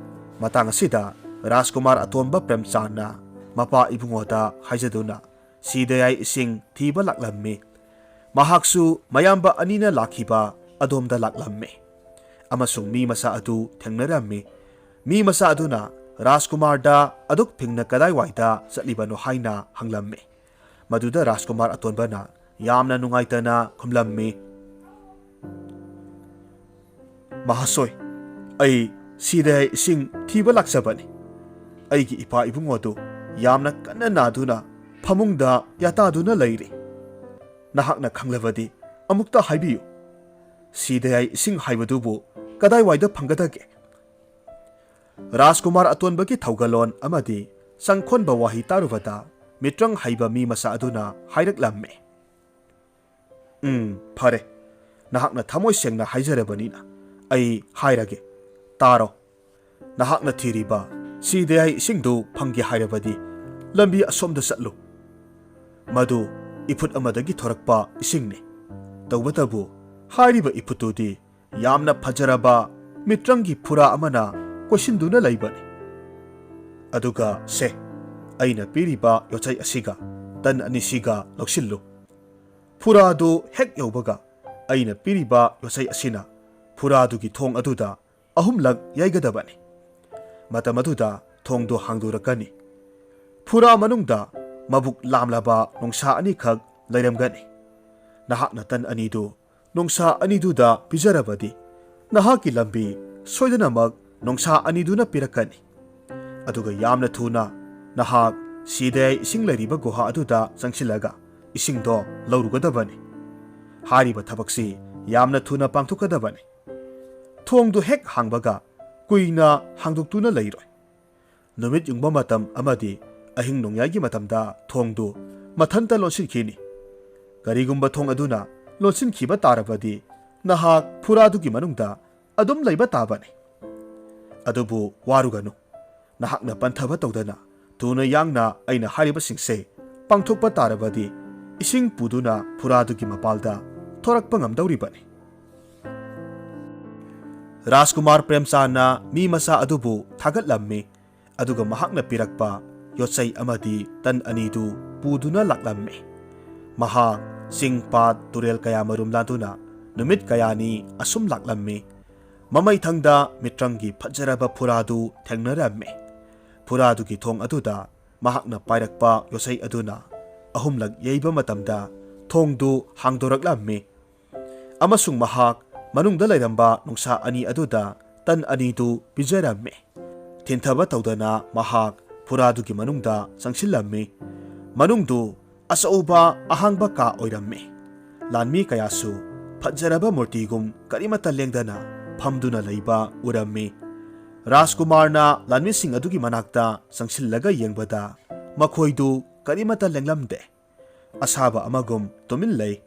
ꯃꯇꯥꯡ ꯑꯁꯤꯗ ꯔꯥꯖꯀꯨꯃꯥꯔ ꯑꯇꯣꯟꯕ ꯄ꯭ꯔꯦꯝꯆꯥꯟꯅ ꯃꯄꯥ ꯏꯕꯨꯡꯉꯣꯗ ꯍꯥꯏꯖꯗꯨꯅ ꯁꯤꯗꯌꯥꯏ ꯏꯁꯤꯡ ꯊꯤꯕ ꯂꯥꯛꯂꯝꯃꯤ꯫ ꯃꯍꯥꯛꯁꯨ ꯃꯌꯥꯝꯕ ꯑꯅꯤꯅ ꯂꯥꯛꯈꯤꯕ ꯑꯗꯣꯝꯗ ꯂꯥꯛꯂꯝꯃꯤ, ꯑꯃꯁꯨꯡ ꯃꯤ ꯃꯆꯥ ꯑꯗꯨ ꯊꯦꯡꯅꯔꯝꯃꯤ꯫ ꯃꯤ ꯃꯆꯥ ꯑꯗꯨꯅ ꯔꯥꯖꯀꯨꯃꯥꯔꯗ ꯑꯗꯨꯛ ꯐꯤꯡꯅ ꯀꯗꯥꯏꯋꯥꯏꯗ ꯆꯠꯂꯤꯕꯅꯣ ꯍꯥꯏꯅ ꯍꯪꯂꯝꯃꯤ꯫ ꯃꯗꯨꯗ ꯔꯥꯖꯀꯨꯃꯥꯔ ꯑꯇꯣꯟꯕꯅ ꯌꯥꯝꯅ ꯅꯨꯡꯉꯥꯏꯇꯅ ꯈꯨꯝꯂꯝꯃꯤ, "ꯃꯍꯥꯁꯣꯏ, ꯑꯩ ꯁꯤꯗ ꯏꯁꯤꯡ ꯊꯤꯕ ꯂꯥꯛꯆꯕꯅꯤ꯫ ꯑꯩꯒꯤ ꯏꯄꯥ ꯏꯕꯨꯡꯉꯣꯗꯨ ꯌꯥꯝꯅ ꯀꯟꯅ ꯅꯥꯗꯨꯅ ꯐꯃꯨꯡꯗ ꯌꯥꯇꯥꯗꯨꯅ ꯂꯩꯔꯤ꯫ ꯅꯍꯥꯛꯅ ꯈꯪꯂꯕꯗꯤ ꯑꯃꯨꯛꯇ ꯍꯥꯏꯕꯤꯌꯨ꯫ ꯁꯤꯗ ꯏꯁꯤꯡ ꯍꯥꯏꯕꯗꯨꯕꯨ ꯀꯗꯥꯏꯋꯥꯏꯗ ꯐꯪꯒꯗꯒꯦ?" ꯔꯥꯖꯀꯨꯃꯥꯔ ꯑꯇꯣꯟꯕꯒꯤ ꯊꯧꯒꯜꯂꯣꯟ ꯑꯃꯗꯤ ꯆꯪꯈꯣꯟꯕ ꯋꯥꯍꯩ ꯇꯥꯔꯨꯕꯗ ꯃꯤꯇ꯭ꯔꯪ ꯍꯩꯕ ꯃꯤ ꯃꯆꯥ ꯑꯗꯨꯅ ꯍꯥꯏꯔꯛꯂꯝꯃꯤ, "ꯎꯝ, ꯐꯔꯦ꯫ ꯅꯍꯥꯛꯅ ꯊꯃꯣꯏ ꯁꯦꯡꯅ ꯍꯥꯏꯖꯔꯕꯅꯤꯅ ꯑꯩ ꯍꯥꯏꯔꯒꯦ꯫ ꯇꯥꯔꯣ꯫ ꯅꯍꯥꯛꯅ ꯊꯤꯔꯤꯕ ꯁꯤꯗꯌꯥꯏ ꯏꯁꯤꯡꯗꯨ ꯐꯪꯒꯦ ꯍꯥꯏꯔꯕꯗꯤ ꯂꯝꯕꯤ ꯑꯁꯣꯝꯗ ꯆꯠꯂꯨ꯫ ꯃꯗꯨ ꯏꯐꯨꯠ ꯑꯃꯗꯒꯤ ꯊꯣꯔꯛꯄ ꯏꯁꯤꯡꯅꯤ꯫ ꯇꯧꯕꯇꯕꯨ ꯍꯥꯏꯔꯤꯕ ꯏꯐꯨꯠꯇꯨꯗꯤ ꯌꯥꯝꯅ ꯐꯖꯔꯕ ꯃꯤꯇ꯭ꯔꯪꯒꯤ ꯐꯨꯔꯥ ꯑꯃꯅ ꯀꯣꯏꯁꯤꯟꯗꯨꯅ ꯂꯩꯕꯅꯤ꯫ ꯑꯗꯨꯒ ꯁꯦ, ꯑꯩꯅ ꯄꯤꯔꯤꯕ ꯌꯣꯠꯆꯩ ꯑꯁꯤꯒ ꯇꯟ ꯑꯅꯤꯁꯤꯒ ꯂꯧꯁꯤꯜꯂꯨ꯫ ꯐꯨꯔꯥꯗꯨ ꯍꯦꯛ ꯌꯧꯕꯒ ꯑꯩꯅ ꯄꯤꯔꯤꯕ ꯌꯣꯠꯆꯩ ꯑꯁꯤꯅ ꯐꯨꯔꯥꯗꯨꯒꯤ ꯊꯣꯡ ꯑꯗꯨꯗ ꯑꯍꯨꯝꯂꯛ ꯌꯩꯒꯗꯕꯅꯤ꯫ ꯃꯇꯝ ꯑꯗꯨꯗ ꯊꯣꯡꯗꯨ ꯍꯥꯡꯗꯣꯔꯛꯀꯅꯤ꯫ ꯐꯨꯔꯥ ꯃꯅꯨꯡꯗ ꯃꯕꯨꯛ ꯂꯥꯝꯂꯕ ꯅꯣꯡꯁꯥ ꯑꯅꯤꯈꯛ ꯂꯩꯔꯝꯒꯅꯤ꯫ ꯅꯍꯥꯛꯅ ꯇꯟ ꯑꯅꯤꯗꯨ ꯅꯣꯡꯁꯥ ꯑꯅꯤꯗꯨꯗ ꯄꯤꯖꯔꯕꯗꯤ, ꯅꯍꯥꯛꯀꯤ ꯂꯝꯕꯤ ꯁꯣꯏꯗꯅꯃꯛ ꯅꯣꯡꯁꯥ ꯑꯅꯤꯗꯨꯅ ꯄꯤꯔꯛꯀꯅꯤ꯫ ꯑꯗꯨꯒ ꯌꯥꯝꯅ ꯊꯨꯅ ꯅꯍꯥꯛ ꯁꯤꯗꯦ ꯏꯁꯤꯡ ꯂꯩꯔꯤꯕ ꯒꯨꯍꯥ ꯑꯗꯨꯗ ꯆꯪꯁꯤꯜꯂꯒ ꯏꯁꯤꯡꯗꯣ ꯂꯧꯔꯨꯒꯗꯕꯅꯤ꯫ ꯍꯥꯏꯔꯤꯕ ꯊꯕꯛꯁꯤ ꯌꯥꯝꯅ ꯊꯨꯅ ꯄꯥꯡꯊꯣꯛꯀꯗꯕꯅꯤ꯫ ꯊꯣꯡꯗꯨ ꯍꯦꯛ ꯍꯥꯡꯕꯒ ꯀꯨꯏꯅ ꯍꯥꯡꯗꯣꯛꯇꯨꯅ ꯂꯩꯔꯣꯏ꯫ ꯅꯨꯃꯤꯠ ꯌꯨꯡꯕ ꯃꯇꯝ ꯑꯃꯗꯤ ꯑꯍꯤꯡ ꯅꯣꯡꯌꯥꯏꯒꯤ ꯃꯇꯝꯗ ꯊꯣꯡꯗꯨ ꯃꯊꯟꯇ ꯂꯣꯟꯁꯤꯟꯈꯤꯅꯤ꯫ ꯀꯔꯤꯒꯨꯝꯕ ꯊꯣꯡ ꯑꯗꯨꯅ ꯂꯣꯟꯁꯤꯟꯈꯤꯕ ꯇꯥꯔꯕꯗꯤ, ꯅꯍꯥꯛ ꯐꯨꯔꯥꯗꯨꯒꯤ ꯃꯅꯨꯡꯗ ꯑꯗꯨꯝ ꯂꯩꯕ ꯇꯥꯕꯅꯤ꯫ ꯑꯗꯨꯕꯨ ꯋꯥꯔꯨꯒꯅꯨ, ꯅꯍꯥꯛꯅ ꯄꯟꯊꯕ ꯇꯧꯗꯅ ꯊꯨꯅ ꯌꯥꯡꯅ ꯑꯩꯅ ꯍꯥꯏꯔꯤꯕꯁꯤꯡꯁꯦ ꯄꯥꯡꯊꯣꯛꯄ ꯇꯥꯔꯕꯗꯤ, ꯏꯁꯤꯡ ꯄꯨꯗꯨꯅ ꯐꯨꯔꯥꯗꯨꯒꯤ ꯃꯄꯥꯜꯗ ꯊꯣꯔꯛꯄ ꯉꯝꯗꯧꯔꯤꯕꯅꯤ꯫ ꯔꯥꯖꯀꯨꯃꯥꯔ ꯄ꯭ꯔꯦꯝꯆꯥꯟꯅ ꯃꯤ ꯃꯆꯥ ꯑꯗꯨꯕꯨ ꯊꯥꯒꯠꯂꯝꯃꯤ, ꯑꯗꯨꯒ ꯃꯍꯥꯛꯅ ꯄꯤꯔꯛꯄ ꯌꯣꯠꯆꯩ ꯑꯃꯗꯤ ꯇꯟ ꯑꯅꯤꯗꯨ ꯄꯨꯗꯨꯅ ꯂꯥꯛꯂꯝꯃꯤ꯫ ꯃꯍꯥꯛ ꯆꯤꯡ ꯄꯥꯠ ꯇꯨꯔꯦꯜ ꯀꯌꯥ ꯃꯔꯨꯝ ꯂꯥꯟꯗꯨꯅ ꯅꯨꯃꯤꯠ ꯀꯌꯥꯅꯤ ꯑꯁꯨꯝ ꯂꯥꯛꯂꯝꯃꯤ꯫ ꯃꯃꯩꯊꯪꯗ ꯃꯤꯇ꯭ꯔꯪꯒꯤ ꯐꯖꯔꯕ ꯐꯨꯔꯥꯗꯨ ꯊꯦꯡꯅꯔꯝꯃꯤ꯫ ꯐꯨꯔꯥꯗꯨꯒꯤ ꯊꯣꯡ ꯑꯗꯨꯗ ꯃꯍꯥꯛꯅ ꯄꯥꯏꯔꯛꯄ ꯌꯣꯠꯆꯩ ꯑꯗꯨꯅ ꯑꯍꯨꯝꯂꯛ ꯌꯩꯕ ꯃꯇꯝꯗ ꯊꯣꯡꯗꯨ ꯍꯥꯡꯗꯣꯔꯛꯂꯝꯃꯤ꯫ ꯑꯃꯁꯨꯡ ꯃꯍꯥꯛ ꯃꯅꯨꯡꯗ ꯂꯩꯔꯝꯕ ꯅꯣꯡꯁꯥ ꯑꯅꯤ ꯑꯗꯨꯗ ꯇꯟ ꯑꯅꯤꯗꯨ ꯄꯤꯖꯔꯝꯃꯤ꯫ ꯊꯤꯟꯊꯕ ꯇꯧꯗꯅ ꯃꯍꯥꯛ ꯐꯨꯔꯥꯗꯨꯒꯤ ꯃꯅꯨꯡꯗ ꯆꯪꯁꯤꯜꯂꯝꯃꯤ꯫ ꯃꯅꯨꯡꯗꯨ ꯑꯆꯧꯕ ꯑꯍꯥꯡꯕ ꯀꯥ ꯑꯣꯏꯔꯝꯃꯤ꯫ ꯂꯥꯟꯃꯤ ꯀꯌꯥꯁꯨ ꯐꯖꯔꯕ ꯃꯨꯔꯇꯤꯒꯨꯝ ꯀꯔꯤꯃꯠꯇ ꯂꯦꯡꯗꯅ ꯐꯝꯗꯨꯅ ꯂꯩꯕ ꯎꯔꯝꯃꯤ꯫ ꯔꯥꯖꯀꯨꯃꯥꯔꯅ ꯂꯥꯟꯃꯤꯁꯤꯡ ꯑꯗꯨꯒꯤ ꯃꯅꯥꯛꯇ ꯆꯪꯁꯤꯜꯂꯒ ꯌꯦꯡꯕꯗ, ꯃꯈꯣꯏꯗꯨ ꯀꯔꯤꯃꯠꯇ ꯂꯦꯡꯂꯝꯗꯦ꯫ ꯑꯁꯥꯕ ꯑꯃꯒꯨꯝ ꯇꯨꯃꯤꯟ ꯂꯩ꯫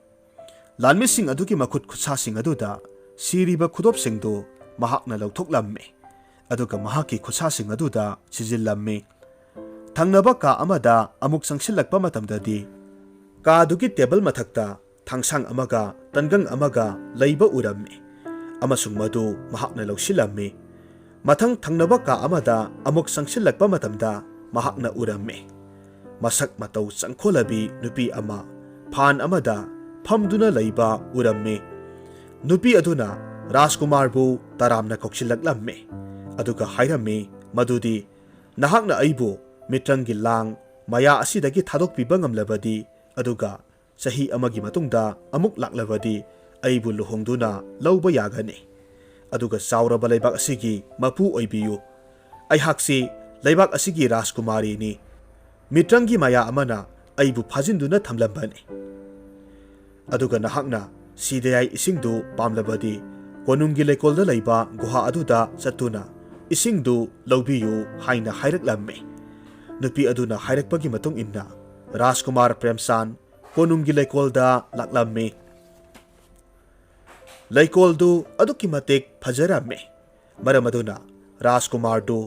ꯂꯥꯟꯃꯤꯁꯤꯡ ꯑꯗꯨꯒꯤ ꯃꯈꯨꯠ ꯈꯨꯠꯁꯥꯁꯤꯡ ꯑꯗꯨꯗ ꯁꯤꯔꯤꯕ ꯈꯨꯗꯣꯞꯁꯤꯡꯗꯨ ꯃꯍꯥꯛꯅ ꯂꯧꯊꯣꯛꯂꯝꯃꯤ, ꯑꯗꯨꯒ ꯃꯍꯥꯛꯀꯤ ꯈꯨꯠꯁꯥꯁꯤꯡ ꯑꯗꯨꯗ ꯁꯤꯖꯤꯜꯂꯝꯃꯤ꯫ ꯊꯪꯅꯕ ꯀꯥ ꯑꯃꯗ ꯑꯃꯨꯛ ꯆꯪꯁꯤꯜꯂꯛꯄ ꯃꯇꯝꯗꯗꯤ, ꯀꯥꯗꯨꯒꯤ ꯇꯦꯕꯜ ꯃꯊꯛꯇ ꯊꯥꯡꯁꯥꯡ ꯑꯃꯒ ꯇꯟꯒꯪ ꯑꯃꯒ ꯂꯩꯕ ꯎꯔꯝꯃꯤ, ꯑꯃꯁꯨꯡ ꯃꯗꯨ ꯃꯍꯥꯛꯅ ꯂꯧꯁꯤꯜꯂꯝꯃꯤ꯫ ꯃꯊꯪ ꯊꯪꯅꯕ ꯀꯥ ꯑꯃꯗ ꯑꯃꯨꯛ ꯆꯪꯁꯤꯜꯂꯛꯄ ꯃꯇꯝꯗ, ꯃꯍꯥꯛꯅ ꯎꯔꯝꯃꯤ꯫ ꯃꯁꯛ ꯃꯇꯧ ꯆꯪꯈꯣꯜꯂꯕꯤ ꯅꯨꯄꯤ ꯑꯃ ꯐꯥꯟ ꯑꯃꯗ ꯐꯝꯗꯨꯅ ꯂꯩꯕ ꯎꯔꯝꯃꯤ꯫ ꯅꯨꯄꯤ ꯑꯗꯨꯅ ꯔꯥꯖꯀꯨꯃꯥꯔꯕꯨ ꯇꯔꯥꯝꯅ ꯀꯧꯁꯤꯜꯂꯛꯂꯝꯃꯤ꯫ ꯑꯗꯨꯒ ꯍꯥꯏꯔꯝꯃꯤ ꯃꯗꯨꯗꯤ, "ꯅꯍꯥꯛꯅ ꯑꯩꯕꯨ ꯃꯤꯇ꯭ꯔꯪꯒꯤ ꯂꯥꯡ ꯃꯌꯥ ꯑꯁꯤꯗꯒꯤ ꯊꯥꯗꯣꯛꯄꯤꯕ ꯉꯝꯂꯕꯗꯤ, ꯑꯗꯨꯒ ꯆꯍꯤ ꯑꯃꯒꯤ ꯃꯇꯨꯡꯗ ꯑꯃꯨꯛ ꯂꯥꯛꯂꯕꯗꯤ, ꯑꯩꯕꯨ ꯂꯨꯍꯣꯡꯗꯨꯅ ꯂꯧꯕ ꯌꯥꯒꯅꯤ꯫ ꯑꯗꯨꯒ ꯆꯥꯎꯔꯕ ꯂꯩꯕꯥꯛ ꯑꯁꯤꯒꯤ ꯃꯄꯨ ꯑꯣꯏꯕꯤꯌꯨ꯫ ꯑꯩꯍꯥꯛꯁꯤ ꯂꯩꯕꯥꯛ ꯑꯁꯤꯒꯤ ꯔꯥꯖꯀꯨꯃꯥꯔꯤꯅꯤ꯫ ꯃꯤꯇ꯭ꯔꯪꯒꯤ ꯃꯌꯥ ꯑꯃꯅ ꯑꯩꯕꯨ ꯐꯥꯖꯤꯟꯗꯨꯅ ꯊꯝꯂꯝꯕꯅꯤ꯫ ꯑꯗꯨꯒ ꯅꯍꯥꯛꯅ ꯁꯤꯗꯌꯥꯏ ꯏꯁꯤꯡꯗꯨ ꯄꯥꯝꯂꯕꯗꯤ, ꯀꯣꯅꯨꯡꯒꯤ ꯂꯩꯀꯣꯜꯗ ꯂꯩꯕ ꯒꯨꯍꯥ ꯑꯗꯨꯗ ꯆꯠꯇꯨꯅ ꯏꯁꯤꯡꯗꯨ ꯂꯧꯕꯤꯌꯨ" ꯍꯥꯏꯅ ꯍꯥꯏꯔꯛꯂꯝꯃꯤ꯫ ꯅꯨꯄꯤ ꯑꯗꯨꯅ ꯍꯥꯏꯔꯛꯄꯒꯤ ꯃꯇꯨꯡ ꯏꯟꯅ ꯔꯥꯖꯀꯨꯃꯥꯔ ꯄ꯭ꯔꯦꯝꯆꯥꯟ ꯀꯣꯅꯨꯡꯒꯤ ꯂꯩꯀꯣꯜꯗ ꯂꯥꯛꯂꯝꯃꯤ꯫ ꯂꯩꯀꯣꯜꯗꯨ ꯑꯗꯨꯛꯀꯤ ꯃꯇꯤꯛ ꯐꯖꯔꯝꯃꯤ꯫ ꯃꯔꯝ ꯑꯗꯨꯅ ꯔꯥꯖꯀꯨꯃꯥꯔꯗꯨ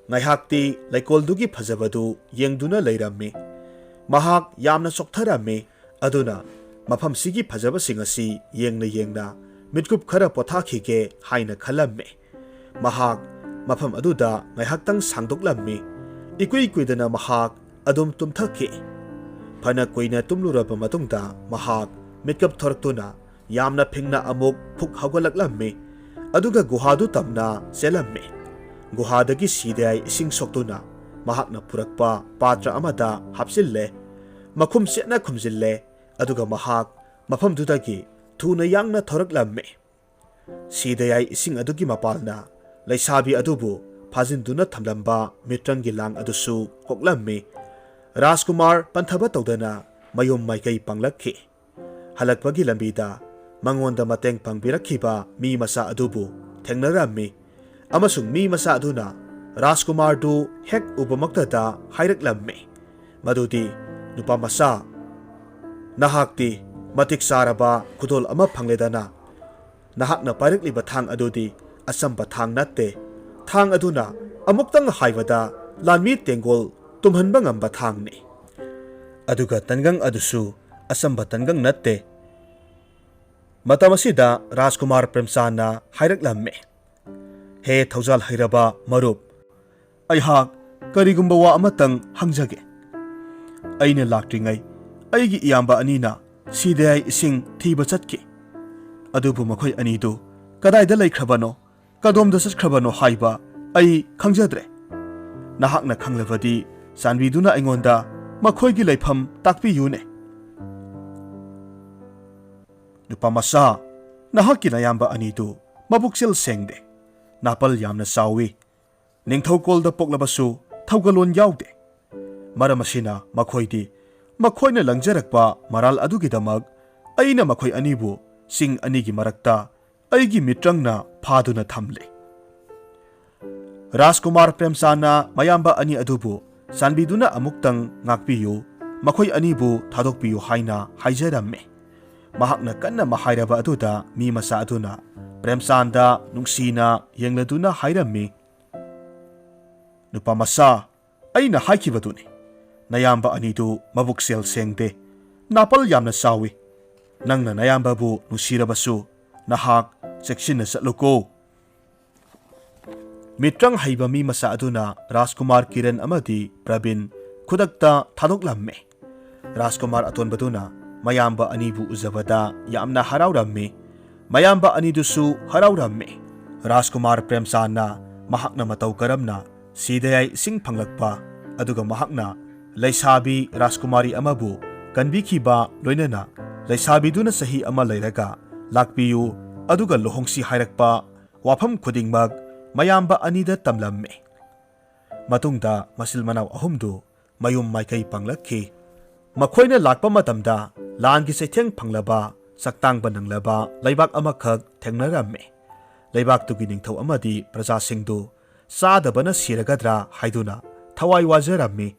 ꯉꯥꯏꯍꯥꯛꯇꯤ ꯂꯩꯀꯣꯜꯗꯨꯒꯤ ꯐꯖꯕꯗꯨ ꯌꯦꯡꯗꯨꯅ ꯂꯩꯔꯝꯃꯤ꯫ ꯃꯍꯥꯛ ꯌꯥꯝꯅ ꯆꯣꯛꯊꯔꯝꯃꯤ꯫ ꯑꯗꯨꯅ ꯃꯐꯝꯁꯤꯒꯤ ꯐꯖꯕꯁꯤꯡ ꯑꯁꯤ ꯌꯦꯡꯅ ꯌꯦꯡꯅ ꯃꯤꯠꯀꯨꯞ ꯈꯔ ꯄꯣꯊꯥꯈꯤꯒꯦ ꯍꯥꯏꯅ ꯈꯜꯂꯝꯃꯤ꯫ ꯃꯍꯥꯛ ꯃꯐꯝ ꯑꯗꯨꯗ ꯉꯥꯏꯍꯥꯛꯇꯪ ꯁꯥꯡꯗꯣꯛꯂꯝꯃꯤ꯫ ꯏꯀꯨꯏ ꯀꯨꯏꯗꯅ ꯃꯍꯥꯛ ꯑꯗꯨꯝ ꯇꯨꯝꯊꯈꯤ꯫ ꯐꯅ ꯀꯨꯏꯅ ꯇꯨꯝꯂꯨꯔꯕ ꯃꯇꯨꯡꯗ ꯃꯍꯥꯛ ꯃꯤꯠꯀꯞ ꯊꯣꯔꯛꯇꯨꯅ ꯌꯥꯝꯅ ꯐꯤꯡꯅ ꯑꯃꯨꯛ ꯐꯨꯛ ꯍꯧꯒꯠꯂꯛꯂꯝꯃꯤ꯫ ꯑꯗꯨꯒ ꯒꯨꯍꯥꯗꯨ ꯇꯝꯅ ꯆꯦꯜꯂꯝꯃꯤ꯫ ꯒꯨꯍꯥꯗꯒꯤ ꯁꯤꯗꯌꯥꯏ ꯏꯁꯤꯡ ꯁꯣꯛꯇꯨꯅ ꯃꯍꯥꯛꯅ ꯄꯨꯔꯛꯄ ꯄꯥꯇ꯭ꯔ ꯑꯃꯗ ꯍꯥꯞꯆꯤꯜꯂꯦ꯫ ꯃꯈꯨꯝ ꯆꯦꯠꯅ ꯈꯨꯝꯖꯤꯜꯂꯦ꯫ ꯑꯗꯨꯒ ꯃꯍꯥꯛ ꯃꯐꯝꯗꯨꯗꯒꯤ ꯊꯨꯅ ꯌꯥꯡꯅ ꯊꯣꯔꯛꯂꯝꯃꯤ꯫ ꯁꯤꯗꯌꯥꯏ ꯏꯁꯤꯡ ꯑꯗꯨꯒꯤ ꯃꯄꯥꯜꯅ ꯂꯩꯁꯥꯕꯤ ꯑꯗꯨꯕꯨ ꯐꯥꯖꯤꯟꯗꯨꯅ ꯊꯝꯂꯝꯕ ꯃꯤꯇ꯭ꯔꯪꯒꯤ ꯂꯥꯡ ꯑꯗꯨꯁꯨ ꯀꯣꯛꯂꯝꯃꯤ꯫ ꯔꯥꯖꯀꯨꯃꯥꯔ ꯄꯟꯊꯕ ꯇꯧꯗꯅ ꯃꯌꯨꯝ ꯃꯥꯏꯀꯩ ꯄꯥꯡꯂꯛꯈꯤ꯫ ꯍꯜꯂꯛꯄꯒꯤ ꯂꯝꯕꯤꯗ ꯃꯉꯣꯟꯗ ꯃꯇꯦꯡ ꯄꯥꯡꯕꯤꯔꯛꯈꯤꯕ ꯃꯤ ꯃꯆꯥ ꯑꯗꯨꯕꯨ ꯊꯦꯡꯅꯔꯝꯃꯤ, ꯑꯃꯁꯨꯡ ꯃꯤ ꯃꯆꯥ ꯑꯗꯨꯅ ꯔꯥꯖꯀꯨꯃꯥꯔꯗꯨ ꯍꯦꯛ ꯎꯕꯃꯛꯇꯗ ꯍꯥꯏꯔꯛꯂꯝꯃꯤ ꯃꯗꯨꯗꯤ, "ꯅꯨꯄꯥ ꯃꯆꯥ, ꯅꯍꯥꯛꯇꯤ ꯃꯇꯤꯛ ꯆꯥꯔꯕ ꯈꯨꯗꯣꯜ ꯑꯃ ꯐꯪꯂꯦꯗꯅ꯫ ꯅꯍꯥꯛꯅ ꯄꯥꯏꯔꯛꯂꯤꯕ ꯊꯥꯡ ꯑꯗꯨꯗꯤ ꯑꯆꯝꯕ ꯊꯥꯡ ꯅꯠꯇꯦ꯫ ꯊꯥꯡ ꯑꯗꯨꯅ ꯑꯃꯨꯛꯇꯪ ꯍꯥꯏꯕꯗ ꯂꯥꯟꯃꯤ ꯇꯦꯡꯒꯣꯜ ꯇꯨꯝꯍꯟꯕ ꯉꯝꯕ ꯊꯥꯡꯅꯤ꯫ ꯑꯗꯨꯒ ꯇꯟꯒꯪ ꯑꯗꯨꯁꯨ ꯑꯆꯝꯕ ꯇꯟꯒꯪ ꯅꯠꯇꯦ"꯫ ꯃꯇꯝ ꯑꯁꯤꯗ ꯔꯥꯖꯀꯨꯃꯥꯔ ꯄ꯭ꯔꯦꯝꯆꯥꯟꯅ ꯍꯥꯏꯔꯛꯂꯝꯃꯤ, "ꯍꯦ ꯊꯧꯖꯥꯜ ꯍꯩꯔꯕ ꯃꯔꯨꯞ, ꯑꯩꯍꯥꯛ ꯀꯔꯤꯒꯨꯝꯕ ꯋꯥ ꯑꯃꯇꯪ ꯍꯪꯖꯒꯦ꯫ ꯑꯩꯅ ꯂꯥꯛꯇ꯭ꯔꯤꯉꯩ ꯑꯩꯒꯤ ꯏꯌꯥꯝꯕ ꯑꯅꯤꯅ ꯁꯤꯗꯌꯥꯏ ꯏꯁꯤꯡ ꯊꯤꯕ ꯆꯠꯈꯤ꯫ ꯑꯗꯨꯕꯨ ꯃꯈꯣꯏ ꯑꯅꯤꯗꯨ ꯀꯗꯥꯏꯗ ꯂꯩꯈ꯭ꯔꯕꯅꯣ, ꯀꯗꯣꯝꯗ ꯆꯠꯈ꯭ꯔꯕꯅꯣ ꯍꯥꯏꯕ ꯑꯩ ꯈꯪꯖꯗ꯭ꯔꯦ꯫ ꯅꯍꯥꯛꯅ ꯈꯪꯂꯕꯗꯤ ꯆꯥꯟꯕꯤꯗꯨꯅ ꯑꯩꯉꯣꯟꯗ ꯃꯈꯣꯏꯒꯤ ꯂꯩꯐꯝ ꯇꯥꯛꯄꯤꯌꯨꯅꯦ꯫ ꯅꯨꯄꯥ ꯃꯆꯥ, ꯅꯍꯥꯛꯀꯤ ꯅꯌꯥꯝꯕ ꯑꯅꯤꯗꯨ ꯃꯕꯨꯛꯆꯦꯜ ꯁꯦꯡꯗꯦ, ꯅꯥꯄꯜ ꯌꯥꯝꯅ ꯆꯥꯎꯏ꯫ ꯅꯤꯡꯊꯧꯀꯣꯜꯗ ꯄꯣꯛꯂꯕꯁꯨ ꯊꯧꯒꯜꯂꯣꯟ ꯌꯥꯎꯗꯦ꯫ ꯃꯔꯝ ꯑꯁꯤꯅ ꯃꯈꯣꯏꯗꯤ ꯃꯈꯣꯏꯅ ꯂꯪꯖꯔꯛꯄ ꯃꯔꯥꯜ ꯑꯗꯨꯒꯤꯗꯃꯛ ꯑꯩꯅ ꯃꯈꯣꯏ ꯑꯅꯤꯕꯨ ꯆꯤꯡ ꯑꯅꯤꯒꯤ ꯃꯔꯛꯇ ꯑꯩꯒꯤ ꯃꯤꯇ꯭ꯔꯪꯅ ꯐꯥꯗꯨꯅ ꯊꯝꯂꯦ꯫ ꯔꯥꯖꯀꯨꯃꯥꯔ ꯄ꯭ꯔꯦꯝꯆꯥꯟꯅ ꯃꯌꯥꯝꯕ ꯑꯅꯤ ꯑꯗꯨꯕꯨ ꯆꯥꯟꯕꯤꯗꯨꯅ ꯑꯃꯨꯛꯇꯪ ꯉꯥꯛꯄꯤꯌꯨ, ꯃꯈꯣꯏ ꯑꯅꯤꯕꯨ ꯊꯥꯗꯣꯛꯄꯤꯌꯨ ꯍꯥꯏꯅ ꯍꯥꯏꯖꯔꯝꯃꯤ꯫ ꯃꯍꯥꯛꯅ ꯀꯟꯅ ꯃꯍꯥꯏꯔꯕ ꯑꯗꯨꯗ ꯃꯤ ꯃꯆꯥ ꯑꯗꯨꯅ ꯄ꯭ꯔꯦꯝꯆꯥꯟꯗ ꯅꯨꯡꯁꯤꯅ ꯌꯦꯡꯂꯗꯨꯅ ꯍꯥꯏꯔꯝꯃꯤ, "ꯅꯨꯄꯥ ꯃꯆꯥ, ꯑꯩꯅ ꯍꯥꯏꯈꯤꯕꯗꯨꯅꯤ, ꯅꯌꯥꯝꯕ ꯑꯅꯤꯗꯨ ꯃꯕꯨꯛꯆꯦꯜ ꯁꯦꯡꯗꯦ, ꯅꯥꯄꯜ ꯌꯥꯝꯅ ꯆꯥꯎꯏ꯫ ꯅꯪꯅ ꯅꯌꯥꯝꯕꯕꯨ ꯅꯨꯡꯁꯤꯔꯕꯁꯨ ꯅꯍꯥꯛ ꯆꯦꯛꯁꯤꯟꯅ ꯆꯠꯂꯨꯀꯣ"꯫ ꯃꯤꯇ꯭ꯔꯪ ꯍꯩꯕ ꯃꯤ ꯃꯆꯥ ꯑꯗꯨꯅ ꯔꯥꯖꯀꯨꯃꯥꯔ ꯀꯤꯔꯟ ꯑꯃꯗꯤ ꯄ꯭ꯔꯕꯤꯟ ꯈꯨꯗꯛꯇ ꯊꯥꯗꯣꯛꯂꯝꯃꯤ꯫ ꯔꯥꯖꯀꯨꯃꯥꯔ ꯑꯇꯣꯟꯕꯗꯨꯅ ꯃꯌꯥꯝꯕ ꯑꯅꯤꯕꯨ ꯎꯖꯕꯗ ꯌꯥꯝꯅ ꯍꯔꯥꯎꯔꯝꯃꯤ꯫ ꯃꯌꯥꯝꯕ ꯑꯅꯤꯗꯨꯁꯨ ꯍꯔꯥꯎꯔꯝꯃꯤ꯫ ꯔꯥꯖꯀꯨꯃꯥꯔ ꯄ꯭ꯔꯦꯝꯆꯥꯟꯅ ꯃꯍꯥꯛꯅ ꯃꯇꯧ ꯀꯔꯝꯅ ꯁꯤꯗꯌꯥꯏ ꯏꯁꯤꯡ ꯐꯪꯂꯛꯄ, ꯑꯗꯨꯒ ꯃꯍꯥꯛꯅ ꯂꯩꯁꯥꯕꯤ ꯔꯥꯖꯀꯨꯃꯥꯔꯤ ꯑꯃꯕꯨ ꯀꯟꯕꯤꯈꯤꯕ, ꯂꯣꯏꯅꯅ ꯂꯩꯁꯥꯕꯤꯗꯨꯅ ꯆꯍꯤ ꯑꯃ ꯂꯩꯔꯒ ꯂꯥꯛꯄꯤꯌꯨ, ꯑꯗꯨꯒ ꯂꯨꯍꯣꯡꯁꯤ ꯍꯥꯏꯔꯛꯄ ꯋꯥꯐꯝ ꯈꯨꯗꯤꯡꯃꯛ ꯃꯌꯥꯝꯕ ꯑꯅꯤꯗ ꯇꯝꯂꯝꯃꯤ꯫ ꯃꯇꯨꯡꯗ ꯃꯆꯤꯜ ꯃꯅꯥꯎ ꯑꯍꯨꯝꯗꯨ ꯃꯌꯨꯝ ꯃꯥꯏꯀꯩ ꯄꯥꯡꯂꯛꯈꯤ꯫ ꯃꯈꯣꯏꯅ ꯂꯥꯛꯄ ꯃꯇꯝꯗ ꯂꯥꯟꯒꯤ ꯆꯩꯊꯦꯡ ꯐꯪꯂꯕ, ꯆꯥꯛꯇꯥꯡꯕ ꯅꯪꯂꯕ ꯂꯩꯕꯥꯛ ꯑꯃꯈꯛ ꯊꯦꯡꯅꯔꯝꯃꯤ꯫ ꯂꯩꯕꯥꯛꯇꯨꯒꯤ ꯅꯤꯡꯊꯧ ꯑꯃꯗꯤ ꯄ꯭ꯔꯖꯥꯁꯤꯡꯗꯨ ꯆꯥꯗꯕꯅ ꯁꯤꯔꯒꯗ꯭ꯔꯥ ꯍꯥꯏꯗꯨꯅ ꯊꯋꯥꯏ ꯋꯥꯖꯔꯝꯃꯤ꯫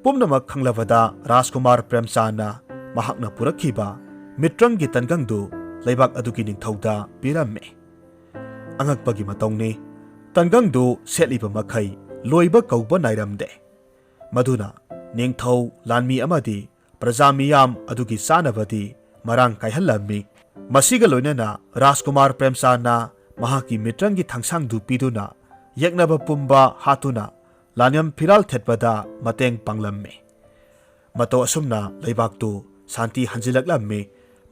ꯄꯨꯝꯅꯃꯛ ꯈꯪꯂꯕꯗ ꯔꯥꯖꯀꯨꯃꯥꯔ ꯄ꯭ꯔꯦꯝꯆꯥꯟꯅ ꯃꯍꯥꯛꯅ ꯄꯨꯔꯛꯈꯤꯕ ꯃꯤꯇ꯭ꯔꯪꯒꯤ ꯇꯟꯒꯪꯗꯨ ꯂꯩꯕꯥꯛ ꯑꯗꯨꯒꯤ ꯅꯤꯡꯊꯧꯗ ꯄꯤꯔꯝꯃꯤ꯫ ꯑꯉꯛꯄꯒꯤ ꯃꯇꯧꯅꯤ, ꯇꯟꯒꯪꯗꯨ ꯁꯦꯠꯂꯤꯕ ꯃꯈꯩ ꯂꯣꯏꯕ ꯀꯧꯕ ꯅꯥꯏꯔꯝꯗꯦ꯫ ꯃꯗꯨꯅ ꯅꯤꯡꯊꯧ, ꯂꯥꯟꯃꯤ ꯑꯃꯗꯤ ꯄ꯭ꯔꯖꯥ ꯃꯤꯌꯥꯝ ꯑꯗꯨꯒꯤ ꯆꯥꯅꯕꯗꯤ ꯃꯔꯥꯡ ꯀꯥꯏꯍꯜꯂꯝꯃꯤ꯫ ꯃꯁꯤꯒ ꯂꯣꯏꯅꯅ ꯔꯥꯖꯀꯨꯃꯥꯔ ꯄ꯭ꯔꯦꯝꯆꯥꯟꯅ ꯃꯍꯥꯛꯀꯤ ꯃꯤꯇ꯭ꯔꯪꯒꯤ ꯊꯥꯡꯁꯥꯡꯗꯨ ꯄꯤꯗꯨꯅ ꯌꯦꯛꯅꯕ ꯄꯨꯝꯕ ꯍꯥꯠꯇꯨꯅ ꯂꯥꯟꯌꯥꯝ ꯐꯤꯔꯥꯜ ꯊꯦꯠꯄꯗ ꯃꯇꯦꯡ ꯄꯥꯡꯂꯝꯃꯤ꯫ ꯃꯇꯧ ꯑꯁꯨꯝꯅ ꯂꯩꯕꯥꯛꯇꯨ ꯁꯥꯟꯇꯤ ꯍꯟꯖꯤꯜꯂꯛꯂꯝꯃꯤ,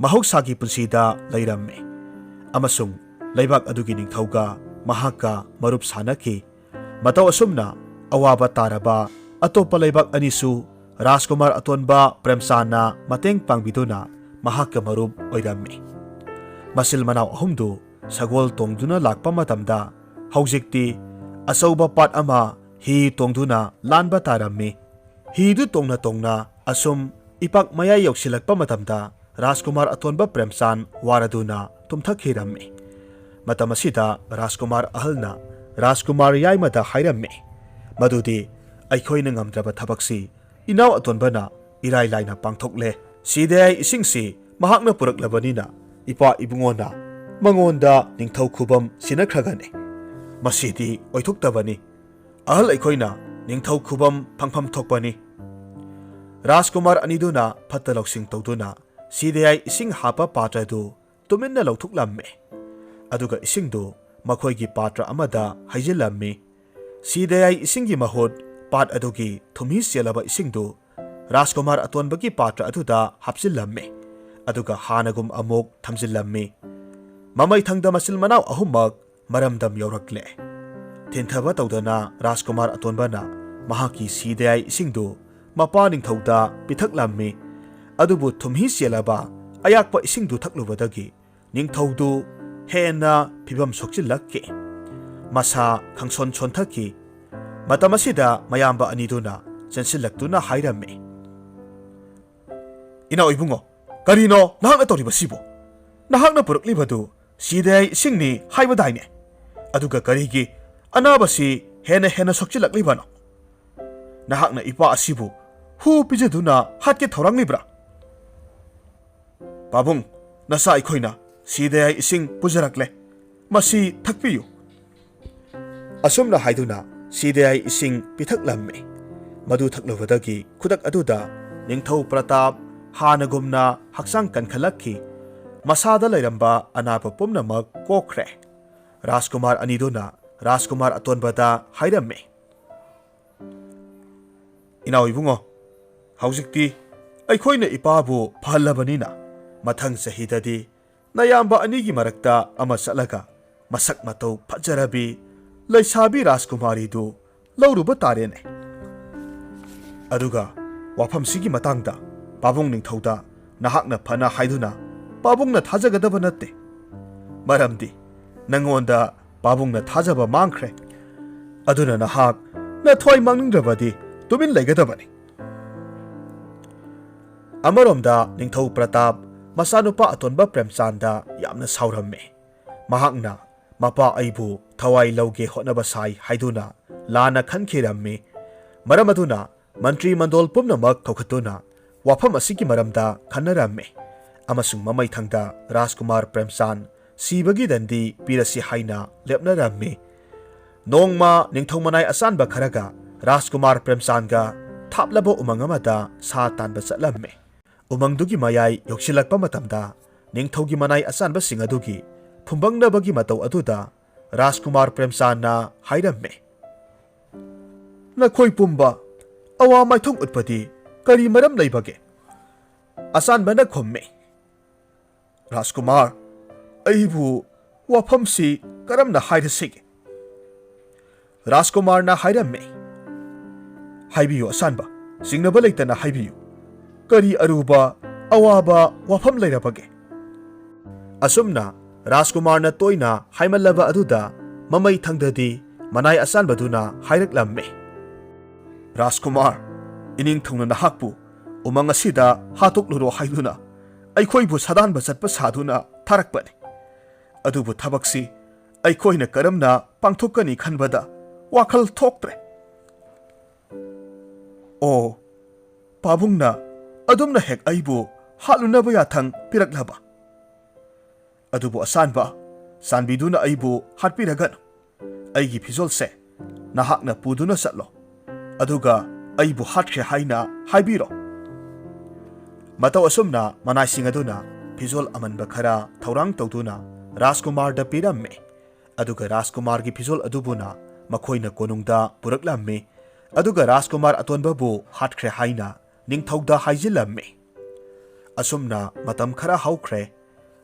ꯃꯍꯧꯁꯥꯒꯤ ꯄꯨꯟꯁꯤꯗ ꯂꯩꯔꯝꯃꯤ꯫ ꯑꯃꯁꯨꯡ ꯂꯩꯕꯥꯛ ꯑꯗꯨꯒꯤ ꯅꯤꯡꯊꯧꯒ ꯃꯍꯥꯛꯀ ꯃꯔꯨꯞ ꯁꯥꯅꯈꯤ꯫ ꯃꯇꯧ ꯑꯁꯨꯝꯅ ꯑꯋꯥꯕ ꯇꯥꯔꯕ ꯑꯇꯣꯞꯄ ꯂꯩꯕꯥꯛ ꯑꯅꯤꯁꯨ ꯔꯥꯖꯀꯨꯃꯥꯔ ꯑꯇꯣꯟꯕ ꯄ꯭ꯔꯦꯝꯆꯥꯟꯅ ꯃꯇꯦꯡ ꯄꯥꯡꯕꯤꯗꯨꯅ ꯃꯍꯥꯛꯀ ꯃꯔꯨꯞ ꯑꯣꯏꯔꯝꯃꯤ꯫ ꯃꯆꯤꯜ ꯃꯅꯥꯎ ꯑꯍꯨꯝꯗꯨ ꯁꯒꯣꯜ ꯇꯣꯡꯗꯨꯅ ꯂꯥꯛꯄ ꯃꯇꯝꯗ ꯍꯧꯖꯤꯛꯇꯤ ꯑꯆꯧꯕ ꯄꯥꯠ ꯑꯃ ꯍꯤ ꯇꯣꯡꯗꯨꯅ ꯂꯥꯟꯕ ꯇꯥꯔꯝꯃꯤ꯫ ꯍꯤꯗꯨ ꯇꯣꯡꯅ ꯇꯣꯡꯅ ꯑꯁꯨꯝ ꯏꯄꯥꯛ ꯃꯌꯥꯏ ꯌꯧꯁꯤꯜꯂꯛꯄ ꯃꯇꯝꯗ ꯔꯥꯖꯀꯨꯃꯥꯔ ꯑꯇꯣꯟꯕ ꯄ꯭ꯔꯦꯝꯆꯥꯟ ꯋꯥꯔꯗꯨꯅ ꯇꯨꯝꯊꯈꯤꯔꯝꯃꯤ꯫ ꯃꯇꯝ ꯑꯁꯤꯗ ꯔꯥꯖꯀꯨꯃꯥꯔ ꯑꯍꯜꯅ ꯔꯥꯖꯀꯨꯃꯥꯔ ꯌꯥꯏꯃꯗ ꯍꯥꯏꯔꯝꯃꯤ, "ꯃꯗꯨꯗꯤ ꯑꯩꯈꯣꯏꯅ ꯉꯝꯗ꯭ꯔꯕ ꯊꯕꯛꯁꯤ ꯏꯅꯥꯎ ꯑꯇꯣꯟꯕꯅ ꯏꯔꯥꯏ ꯂꯥꯏꯅ ꯄꯥꯡꯊꯣꯛꯂꯦ꯫ ꯁꯤꯗꯌꯥꯏ ꯏꯁꯤꯡꯁꯤ ꯃꯍꯥꯛꯅ ꯄꯨꯔꯛꯂꯕꯅꯤꯅ ꯏꯄꯥ ꯏꯕꯨꯡꯉꯣꯅ ꯃꯉꯣꯟꯗ ꯅꯤꯡꯊꯧ ꯈꯨꯕꯝ ꯁꯤꯟꯅꯈ꯭ꯔꯒꯅꯤ꯫ ꯃꯁꯤꯗꯤ ꯑꯣꯏꯊꯣꯛꯇꯕꯅꯤ꯫ ꯑꯍꯜ ꯑꯩꯈꯣꯏꯅ ꯅꯤꯡꯊꯧ ꯈꯨꯕꯝ ꯐꯪꯐꯝ ꯊꯣꯛꯄꯅꯤ꯫" ꯔꯥꯖꯀꯨꯃꯥꯔ ꯑꯅꯤꯗꯨꯅ ꯐꯠꯇ ꯂꯧꯁꯤꯡ ꯇꯧꯗꯨꯅ ꯁꯤꯗꯌꯥꯏ ꯏꯁꯤꯡ ꯍꯥꯞꯄ ꯄꯥꯇ꯭ꯔꯗꯨ ꯇꯨꯃꯤꯟꯅ ꯂꯧꯊꯣꯛꯂꯝꯃꯤ꯫ ꯑꯗꯨꯒ ꯏꯁꯤꯡꯗꯨ ꯃꯈꯣꯏꯒꯤ ꯄꯥꯇ꯭ꯔ ꯑꯃꯗ ꯍꯩꯖꯤꯜꯂꯝꯃꯤ꯫ ꯁꯤꯗꯌꯥꯏ ꯏꯁꯤꯡꯒꯤ ꯃꯍꯨꯠ ꯄꯥꯠ ꯑꯗꯨꯒꯤ ꯊꯨꯝꯍꯤ ꯆꯦꯜꯂꯕ ꯏꯁꯤꯡꯗꯨ ꯔꯥꯖꯀꯨꯃꯥꯔ ꯑꯇꯣꯟꯕꯒꯤ ꯄꯥꯇ꯭ꯔ ꯑꯗꯨꯗ ꯍꯥꯞꯆꯤꯜꯂꯝꯃꯤ꯫ ꯑꯗꯨꯒ ꯍꯥꯟꯅꯒꯨꯝ ꯑꯃꯨꯛ ꯊꯝꯖꯤꯜꯂꯝꯃꯤ꯫ ꯃꯃꯩꯊꯪꯗ ꯃꯆꯤꯜ ꯃꯅꯥꯎ ꯑꯍꯨꯝꯃꯛ ꯃꯔꯝꯗꯝ ꯌꯧꯔꯛꯂꯦ꯫ ꯊꯤꯟꯊꯕ ꯇꯧꯗꯅ ꯔꯥꯖꯀꯨꯃꯥꯔ ꯑꯇꯣꯟꯕꯅ ꯃꯍꯥꯛꯀꯤ ꯁꯤꯗꯌꯥꯏ ꯏꯁꯤꯡꯗꯨ ꯃꯄꯥ ꯅꯤꯡꯊꯧꯗ ꯄꯤꯊꯛꯂꯝꯃꯤ꯫ ꯑꯗꯨꯕꯨ ꯊꯨꯝꯍꯤ ꯆꯦꯜꯂꯕ ꯑꯌꯥꯛꯄ ꯏꯁꯤꯡꯗꯨ ꯊꯛꯂꯨꯕꯗꯒꯤ ꯅꯤꯡꯊꯧꯗꯨ ꯍꯦꯟꯅ ꯐꯤꯕꯝ ꯁꯣꯛꯆꯤꯜꯂꯛꯈꯤ꯫ ꯃꯁꯥ ꯈꯪꯁꯣꯟ ꯁꯣꯟꯊꯈꯤ꯫ ꯃꯇꯝ ꯑꯁꯤꯗ ꯃꯌꯥꯝꯕ ꯑꯅꯤꯗꯨꯅ ꯆꯦꯟꯁꯤꯜꯂꯛꯇꯨꯅ ꯍꯥꯏꯔꯝꯃꯤ, "ꯏꯅꯥꯎ ꯏꯕꯨꯡꯉꯣ, ꯀꯔꯤꯅꯣ ꯅꯍꯥꯛꯅ ꯇꯧꯔꯤꯕꯁꯤꯕꯨ? ꯅꯍꯥꯛꯅ ꯄꯨꯔꯛꯂꯤꯕꯗꯨ ꯁꯤꯗꯌꯥꯏ ꯏꯁꯤꯡꯅꯤ ꯍꯥꯏꯕꯗꯥꯏꯅꯦ? ꯑꯗꯨꯒ ꯀꯔꯤꯒꯤ ꯑꯅꯥꯕꯁꯤ ꯍꯦꯟꯅ ꯍꯦꯟꯅ ꯁꯣꯛꯆꯤꯜꯂꯛꯂꯤꯕꯅꯣ? ꯅꯍꯥꯛꯅ ꯏꯄꯥ ꯑꯁꯤꯕꯨ ꯍꯨ ꯄꯤꯖꯗꯨꯅ ꯍꯥꯠꯀꯦ ꯊꯧꯔꯥꯡꯂꯤꯕ꯭ꯔꯥ? ꯄꯥꯕꯨꯡ, ꯅꯆꯥ ꯑꯩꯈꯣꯏꯅ ꯁꯤꯗꯌꯥꯏ ꯏꯁꯤꯡ ꯄꯨꯖꯔꯛꯂꯦ꯫ ꯃꯁꯤ ꯊꯛꯄꯤꯌꯨ꯫" ꯑꯁꯨꯝꯅ ꯍꯥꯏꯗꯨꯅ ꯁꯤꯗꯌꯥꯏ ꯏꯁꯤꯡ ꯄꯤꯊꯛꯂꯝꯃꯤ꯫ ꯃꯗꯨ ꯊꯛꯂꯨꯕꯗꯒꯤ ꯈꯨꯗꯛ ꯑꯗꯨꯗ ꯅꯤꯡꯊꯧ ꯄ꯭ꯔꯇꯥꯞ ꯍꯥꯟꯅꯒꯨꯝꯅ ꯍꯛꯆꯥꯡ ꯀꯟꯈꯠꯂꯛꯈꯤ꯫ ꯃꯁꯥꯗ ꯂꯩꯔꯝꯕ ꯑꯅꯥꯕ ꯄꯨꯝꯅꯃꯛ ꯀꯣꯛꯈ꯭ꯔꯦ꯫ ꯔꯥꯖꯀꯨꯃꯥꯔ ꯑꯅꯤꯗꯨꯅ ꯔꯥꯖꯀꯨꯃꯥꯔ ꯑꯇꯣꯟꯕꯗ ꯍꯥꯏꯔꯝꯃꯤ, "ꯏꯅꯥꯎ ꯏꯕꯨꯡꯉꯣ, ꯍꯧꯖꯤꯛꯇꯤ ꯑꯩꯈꯣꯏꯅ ꯏꯄꯥꯕꯨ ꯐꯍꯜꯂꯕꯅꯤꯅ ꯃꯊꯪ ꯆꯍꯤꯗꯗꯤ ꯅꯌꯥꯝꯕ ꯑꯅꯤꯒꯤ ꯃꯔꯛꯇ ꯑꯃ ꯆꯠꯂꯒ ꯃꯁꯛ ꯃꯇꯧ ꯐꯖꯔꯕꯤ ꯂꯩꯁꯥꯕꯤ ꯔꯥꯖꯀꯨꯃꯥꯔꯤꯗꯨ ꯂꯧꯔꯨꯕ ꯇꯥꯔꯦꯅꯦ꯫ ꯑꯗꯨꯒ ꯋꯥꯐꯝꯁꯤꯒꯤ ꯃꯇꯥꯡꯗ ꯄꯥꯕꯨꯡ ꯅꯤꯡꯊꯧꯗ ꯅꯍꯥꯛꯅ ꯐꯅ ꯍꯥꯏꯗꯨꯅ ꯄꯥꯕꯨꯡꯅ ꯊꯥꯖꯒꯗꯕ ꯅꯠꯇꯦ꯫ ꯃꯔꯝꯗꯤ ꯅꯪꯉꯣꯟꯗ ꯄꯥꯕꯨꯡꯅ ꯊꯥꯖꯕ ꯃꯥꯡꯈ꯭ꯔꯦ꯫ ꯑꯗꯨꯅ ꯅꯍꯥꯛ ꯅꯊ꯭ꯋꯥꯏ ꯃꯥꯡꯅꯤꯡꯗ꯭ꯔꯕꯗꯤ ꯇꯨꯃꯤꯟ ꯂꯩꯒꯗꯕꯅꯤ꯫ ꯑꯃꯔꯣꯝꯗ ꯅꯤꯡꯊꯧ ꯄ꯭ꯔꯇꯥꯞ ꯃꯆꯥꯅꯨꯄꯥ ꯑꯇꯣꯟꯕ ꯄ꯭ꯔꯦꯝꯆꯥꯟꯗ ꯌꯥꯝꯅ ꯁꯥꯎꯔꯝꯃꯤ꯫ ꯃꯍꯥꯛꯅ ꯃꯄꯥ ꯑꯩꯕꯨ ꯊꯋꯥꯏ ꯂꯧꯒꯦ ꯍꯣꯠꯅꯕ ꯁꯥꯏ ꯍꯥꯏꯗꯨꯅ ꯂꯥꯟꯅ ꯈꯟꯈꯤꯔꯝꯃꯤ꯫ ꯃꯔꯝ ꯑꯗꯨꯅ ꯃꯟꯇ꯭ꯔꯤ ꯃꯟꯗꯣꯜ ꯄꯨꯝꯅꯃꯛ ꯀꯧꯈꯠꯇꯨꯅ ꯋꯥꯐꯝ ꯑꯁꯤꯒꯤ ꯃꯔꯝꯗ ꯈꯟꯅꯔꯝꯃꯤ ꯑꯃꯁꯨꯡ ꯃꯃꯩꯊꯪꯗ ꯔꯥꯖꯀꯨꯃꯥꯔ ꯄ꯭ꯔꯦꯝꯆꯥꯟ ꯁꯤꯕꯒꯤ ꯗꯟꯗꯤ ꯄꯤꯔꯁꯤ ꯍꯥꯏꯅ ꯂꯦꯞꯅꯔꯝꯃꯤ꯫ ꯅꯣꯡꯃ ꯅꯤꯡꯊꯧ ꯃꯅꯥꯏ ꯑꯆꯥꯟꯕ ꯈꯔꯒ ꯔꯥꯖꯀꯨꯃꯥꯔ ꯄ꯭ꯔꯦꯝꯆꯥꯟꯒ ꯊꯥꯞꯂꯕ ꯎꯃꯪ ꯑꯃꯗ ꯁꯥ ꯇꯥꯟꯕ ꯆꯠꯂꯝꯃꯤ꯫ ꯎꯃꯪꯗꯨꯒꯤ ꯃꯌꯥꯏ ꯌꯧꯁꯤꯜꯂꯛꯄ ꯃꯇꯝꯗ ꯅꯤꯡꯊꯧꯒꯤ ꯃꯅꯥꯏ ꯑꯆꯥꯟꯕꯁꯤꯡ ꯑꯗꯨꯒꯤ ꯐꯨꯝꯕꯪꯅꯕꯒꯤ ꯃꯇꯧ ꯑꯗꯨꯗ ꯔꯥꯖꯀꯨꯃꯥꯔ ꯄ꯭ꯔꯦꯝꯆꯥꯟꯅ ꯍꯥꯏꯔꯝꯃꯤ, "ꯅꯈꯣꯏ ꯄꯨꯝꯕ ꯑꯋꯥ ꯃꯥꯏꯊꯣꯡ ꯎꯠꯄꯗꯤ ꯀꯔꯤ ꯃꯔꯝ ꯂꯩꯕꯒꯦ?" ꯑꯆꯥꯟꯕꯅ ꯈꯨꯝꯃꯤ, "ꯔꯥꯖꯀꯨꯃꯥꯔ, ꯑꯩꯕꯨ ꯋꯥꯐꯝꯁꯤ ꯀꯔꯝꯅ ꯍꯥꯏꯔꯁꯤꯒꯦ?" ꯔꯥꯖꯀꯨꯃꯥꯔꯅ ꯍꯥꯏꯔꯝꯃꯤ, "ꯍꯥꯏꯕꯤꯌꯨ ꯑꯆꯥꯟꯕ, ꯆꯤꯡꯅꯕ ꯂꯩꯇꯅ ꯍꯥꯏꯕꯤꯌꯨ꯫ ꯀꯔꯤ ꯑꯔꯨꯕ ꯑꯋꯥꯕ ꯋꯥꯐꯝ ꯂꯩꯔꯕꯒꯦ?" ꯑꯁꯨꯝꯅ ꯔꯥꯖꯀꯨꯃꯥꯔꯅ ꯇꯣꯏꯅ ꯍꯥꯏꯃꯜꯂꯕ ꯑꯗꯨꯗ ꯃꯃꯩ ꯊꯪꯗꯗꯤ ꯃꯅꯥꯏ ꯑꯆꯥꯟꯕꯗꯨꯅ ꯍꯥꯏꯔꯛꯂꯝꯃꯤ, "ꯔꯥꯖꯀꯨꯃꯥꯔ, ꯏꯅꯤꯡꯊꯧꯅ ꯅꯍꯥꯛꯄꯨ ꯎꯃꯪ ꯑꯁꯤꯗ ꯍꯥꯠꯇꯣꯛꯂꯨꯔꯣ ꯍꯥꯏꯗꯨꯅ ꯑꯩꯈꯣꯏꯕꯨ ꯁꯥꯗꯥꯟꯕ ꯆꯠꯄ ꯁꯥꯗꯨꯅ ꯊꯥꯔꯛꯄꯅꯤ꯫ ꯑꯗꯨꯕꯨ ꯊꯕꯛꯁꯤ ꯑꯩꯈꯣꯏꯅ ꯀꯔꯝꯅ ꯄꯥꯡꯊꯣꯛꯀꯅꯤ ꯈꯟꯕꯗ ꯋꯥꯈꯜ ꯊꯣꯛꯇ꯭ꯔꯦ꯫ ꯑꯣ, ꯄꯥꯕꯨꯡꯅ ꯑꯗꯨꯝꯅ ꯍꯦꯛ ꯑꯩꯕꯨ ꯍꯥꯠꯂꯨꯅꯕ ꯌꯥꯊꯪ ꯄꯤꯔꯛꯂꯕ? ꯑꯗꯨꯕꯨ ꯑꯆꯥꯟꯕ, ꯆꯥꯟꯕꯤꯗꯨꯅ ꯑꯩꯕꯨ ꯍꯥꯠꯄꯤꯔꯒꯅꯨ꯫ ꯑꯩꯒꯤ ꯐꯤꯖꯣꯜꯁꯦ ꯅꯍꯥꯛꯅ ꯄꯨꯗꯨꯅ ꯆꯠꯂꯣ, ꯑꯗꯨꯒ ꯑꯩꯕꯨ ꯍꯥꯠꯈ꯭ꯔꯦ ꯍꯥꯏꯅ ꯍꯥꯏꯕꯤꯔꯣ꯫" ꯃꯇꯧ ꯑꯁꯨꯝꯅ ꯃꯅꯥꯏꯁꯤꯡ ꯑꯗꯨꯅ ꯐꯤꯖꯣꯜ ꯑꯃꯟꯕ ꯈꯔ ꯊꯧꯔꯥꯡ ꯇꯧꯗꯨꯅ ꯔꯥꯖꯀꯨꯃꯥꯔꯗ ꯄꯤꯔꯝꯃꯤ꯫ ꯑꯗꯨꯒ ꯔꯥꯖꯀꯨꯃꯥꯔꯒꯤ ꯐꯤꯖꯣꯜ ꯑꯗꯨꯕꯨꯅ ꯃꯈꯣꯏꯅ ꯀꯣꯅꯨꯡꯗ ꯄꯨꯔꯛꯂꯝꯃꯤ꯫ ꯑꯗꯨꯒ ꯔꯥꯖꯀꯨꯃꯥꯔ ꯑꯇꯣꯟꯕꯕꯨ ꯍꯥꯠꯈ꯭ꯔꯦ ꯍꯥꯏꯅ ꯅꯤꯡꯊꯧꯗ ꯍꯥꯏꯖꯤꯜꯂꯝꯃꯤ꯫ ꯑꯁꯨꯝꯅ ꯃꯇꯝ ꯈꯔ ꯍꯧꯈ꯭ꯔꯦ꯫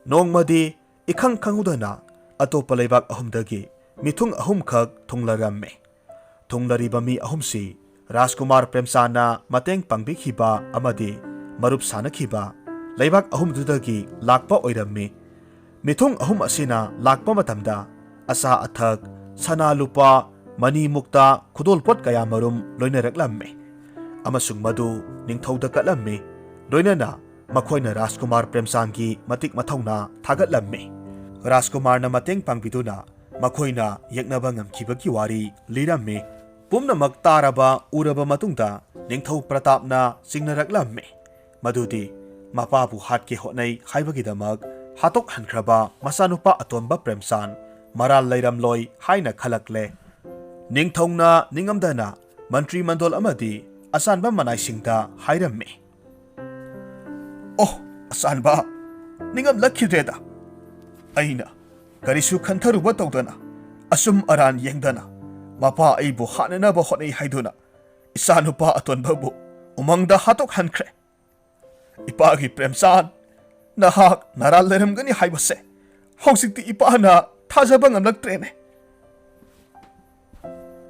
ꯅꯣꯡꯃꯗꯤ ꯏꯈꯪ ꯈꯪꯍꯧꯗꯅ ꯑꯇꯣꯞꯄ ꯂꯩꯕꯥꯛ ꯑꯍꯨꯝꯗꯒꯤ ꯃꯤꯊꯨꯡ ꯑꯍꯨꯝꯈꯛ ꯊꯨꯡꯂꯔꯝꯃꯤ꯫ ꯊꯨꯡꯂꯔꯤꯕ ꯃꯤ ꯑꯍꯨꯝꯁꯤ ꯔꯥꯖꯀꯨꯃꯥꯔ ꯄ꯭ꯔꯦꯝꯆꯥꯟꯅ ꯃꯇꯦꯡ ꯄꯥꯡꯕꯤꯈꯤꯕ ꯑꯃꯗꯤ ꯃꯔꯨꯞ ꯁꯥꯅꯈꯤꯕ ꯂꯩꯕꯥꯛ ꯑꯍꯨꯝꯗꯨꯗꯒꯤ ꯂꯥꯛꯄ ꯑꯣꯏꯔꯝꯃꯤ꯫ ꯃꯤꯊꯨꯡ ꯑꯍꯨꯝ ꯑꯁꯤꯅ ꯂꯥꯛꯄ ꯃꯇꯝꯗ ꯑꯆꯥ ꯑꯊꯛ, ꯁꯅꯥ ꯂꯨꯄꯥ, ꯃꯅꯤ ꯃꯨꯛꯇ, ꯈꯨꯗꯣꯜꯄꯣꯠ ꯀꯌꯥꯃꯔꯨꯝ ꯂꯣꯏꯅꯔꯛꯂꯝꯃꯤ ꯑꯃꯁꯨꯡ ꯃꯗꯨ ꯅꯤꯡꯊꯧꯗ ꯀꯠꯂꯝꯃꯤ꯫ ꯂꯣꯏꯅꯅ ꯃꯈꯣꯏꯅ ꯔꯥꯖꯀꯨꯃꯥꯔ ꯄ꯭ꯔꯦꯝꯆꯥꯟꯒꯤ ꯃꯇꯤꯛ ꯃꯊꯧꯅ ꯊꯥꯒꯠꯂꯝꯃꯤ꯫ ꯔꯥꯖꯀꯨꯃꯥꯔꯅ ꯃꯇꯦꯡ ꯄꯥꯡꯕꯤꯗꯨꯅ ꯃꯈꯣꯏꯅ ꯌꯦꯛꯅꯕ ꯉꯝꯈꯤꯕꯒꯤ ꯋꯥꯔꯤ ꯂꯤꯔꯝꯃꯤ꯫ ꯄꯨꯝꯅꯃꯛ ꯇꯥꯔꯕ ꯎꯔꯕ ꯃꯇꯨꯡꯗ ꯅꯤꯡꯊꯧ ꯄ꯭ꯔꯇꯥꯞꯅ ꯆꯤꯡꯅꯔꯛꯂꯝꯃꯤ꯫ ꯃꯗꯨꯗꯤ ꯃꯄꯥꯕꯨ ꯍꯥꯠꯀꯦ ꯍꯣꯠꯅꯩ ꯍꯥꯏꯕꯒꯤꯗꯃꯛ ꯍꯥꯠꯇꯣꯛꯍꯟꯈ꯭ꯔꯕ ꯃꯆꯥꯅꯨꯄꯥ ꯑꯇꯣꯟꯕ ꯄ꯭ꯔꯦꯝꯆꯥꯟ ꯃꯔꯥꯜ ꯂꯩꯔꯝꯂꯣꯏ ꯍꯥꯏꯅ ꯈꯜꯂꯛꯂꯦ꯫ ꯅꯤꯡꯊꯧꯅ ꯅꯤꯡꯉꯝꯗꯅ ꯃꯟꯇ꯭ꯔꯤ ꯃꯟꯗꯣꯜ ꯑꯃꯗꯤ ꯑꯆꯥꯟꯕ ꯃꯅꯥꯏꯁꯤꯡꯗ ꯍꯥꯏꯔꯝꯃꯤ, "ꯑꯣ, ꯑꯆꯥꯟꯕ, ꯅꯤꯡꯉꯝꯂꯛꯈꯤꯗ꯭ꯔꯦꯗ꯫ ꯑꯩꯅ ꯀꯔꯤꯁꯨ ꯈꯟꯊꯔꯨꯕ ꯇꯧꯗꯅ, ꯑꯆꯨꯝ ꯑꯔꯥꯟ ꯌꯦꯡꯗꯅ, ꯃꯄꯥ ꯑꯩꯕꯨ ꯍꯥꯠꯅꯅꯕ ꯍꯣꯠꯅꯩ ꯍꯥꯏꯗꯨꯅ ꯏꯆꯥꯅꯨꯄꯥ ꯑꯇꯣꯟꯕꯕꯨ ꯎꯃꯪꯗ ꯍꯥꯠꯇꯣꯛꯍꯟꯈ꯭ꯔꯦ꯫ ꯏꯄꯥꯒꯤ ꯄ꯭ꯔꯦꯝꯆꯥꯟ, ꯅꯍꯥꯛ ꯅꯔꯥꯜ ꯂꯩꯔꯝꯒꯅꯤ ꯍꯥꯏꯕꯁꯦ ꯍꯧꯖꯤꯛꯇꯤ ꯏꯄꯥꯅ ꯊꯥꯖꯕ ꯉꯝꯂꯛꯇ꯭ꯔꯦꯅꯦ꯫"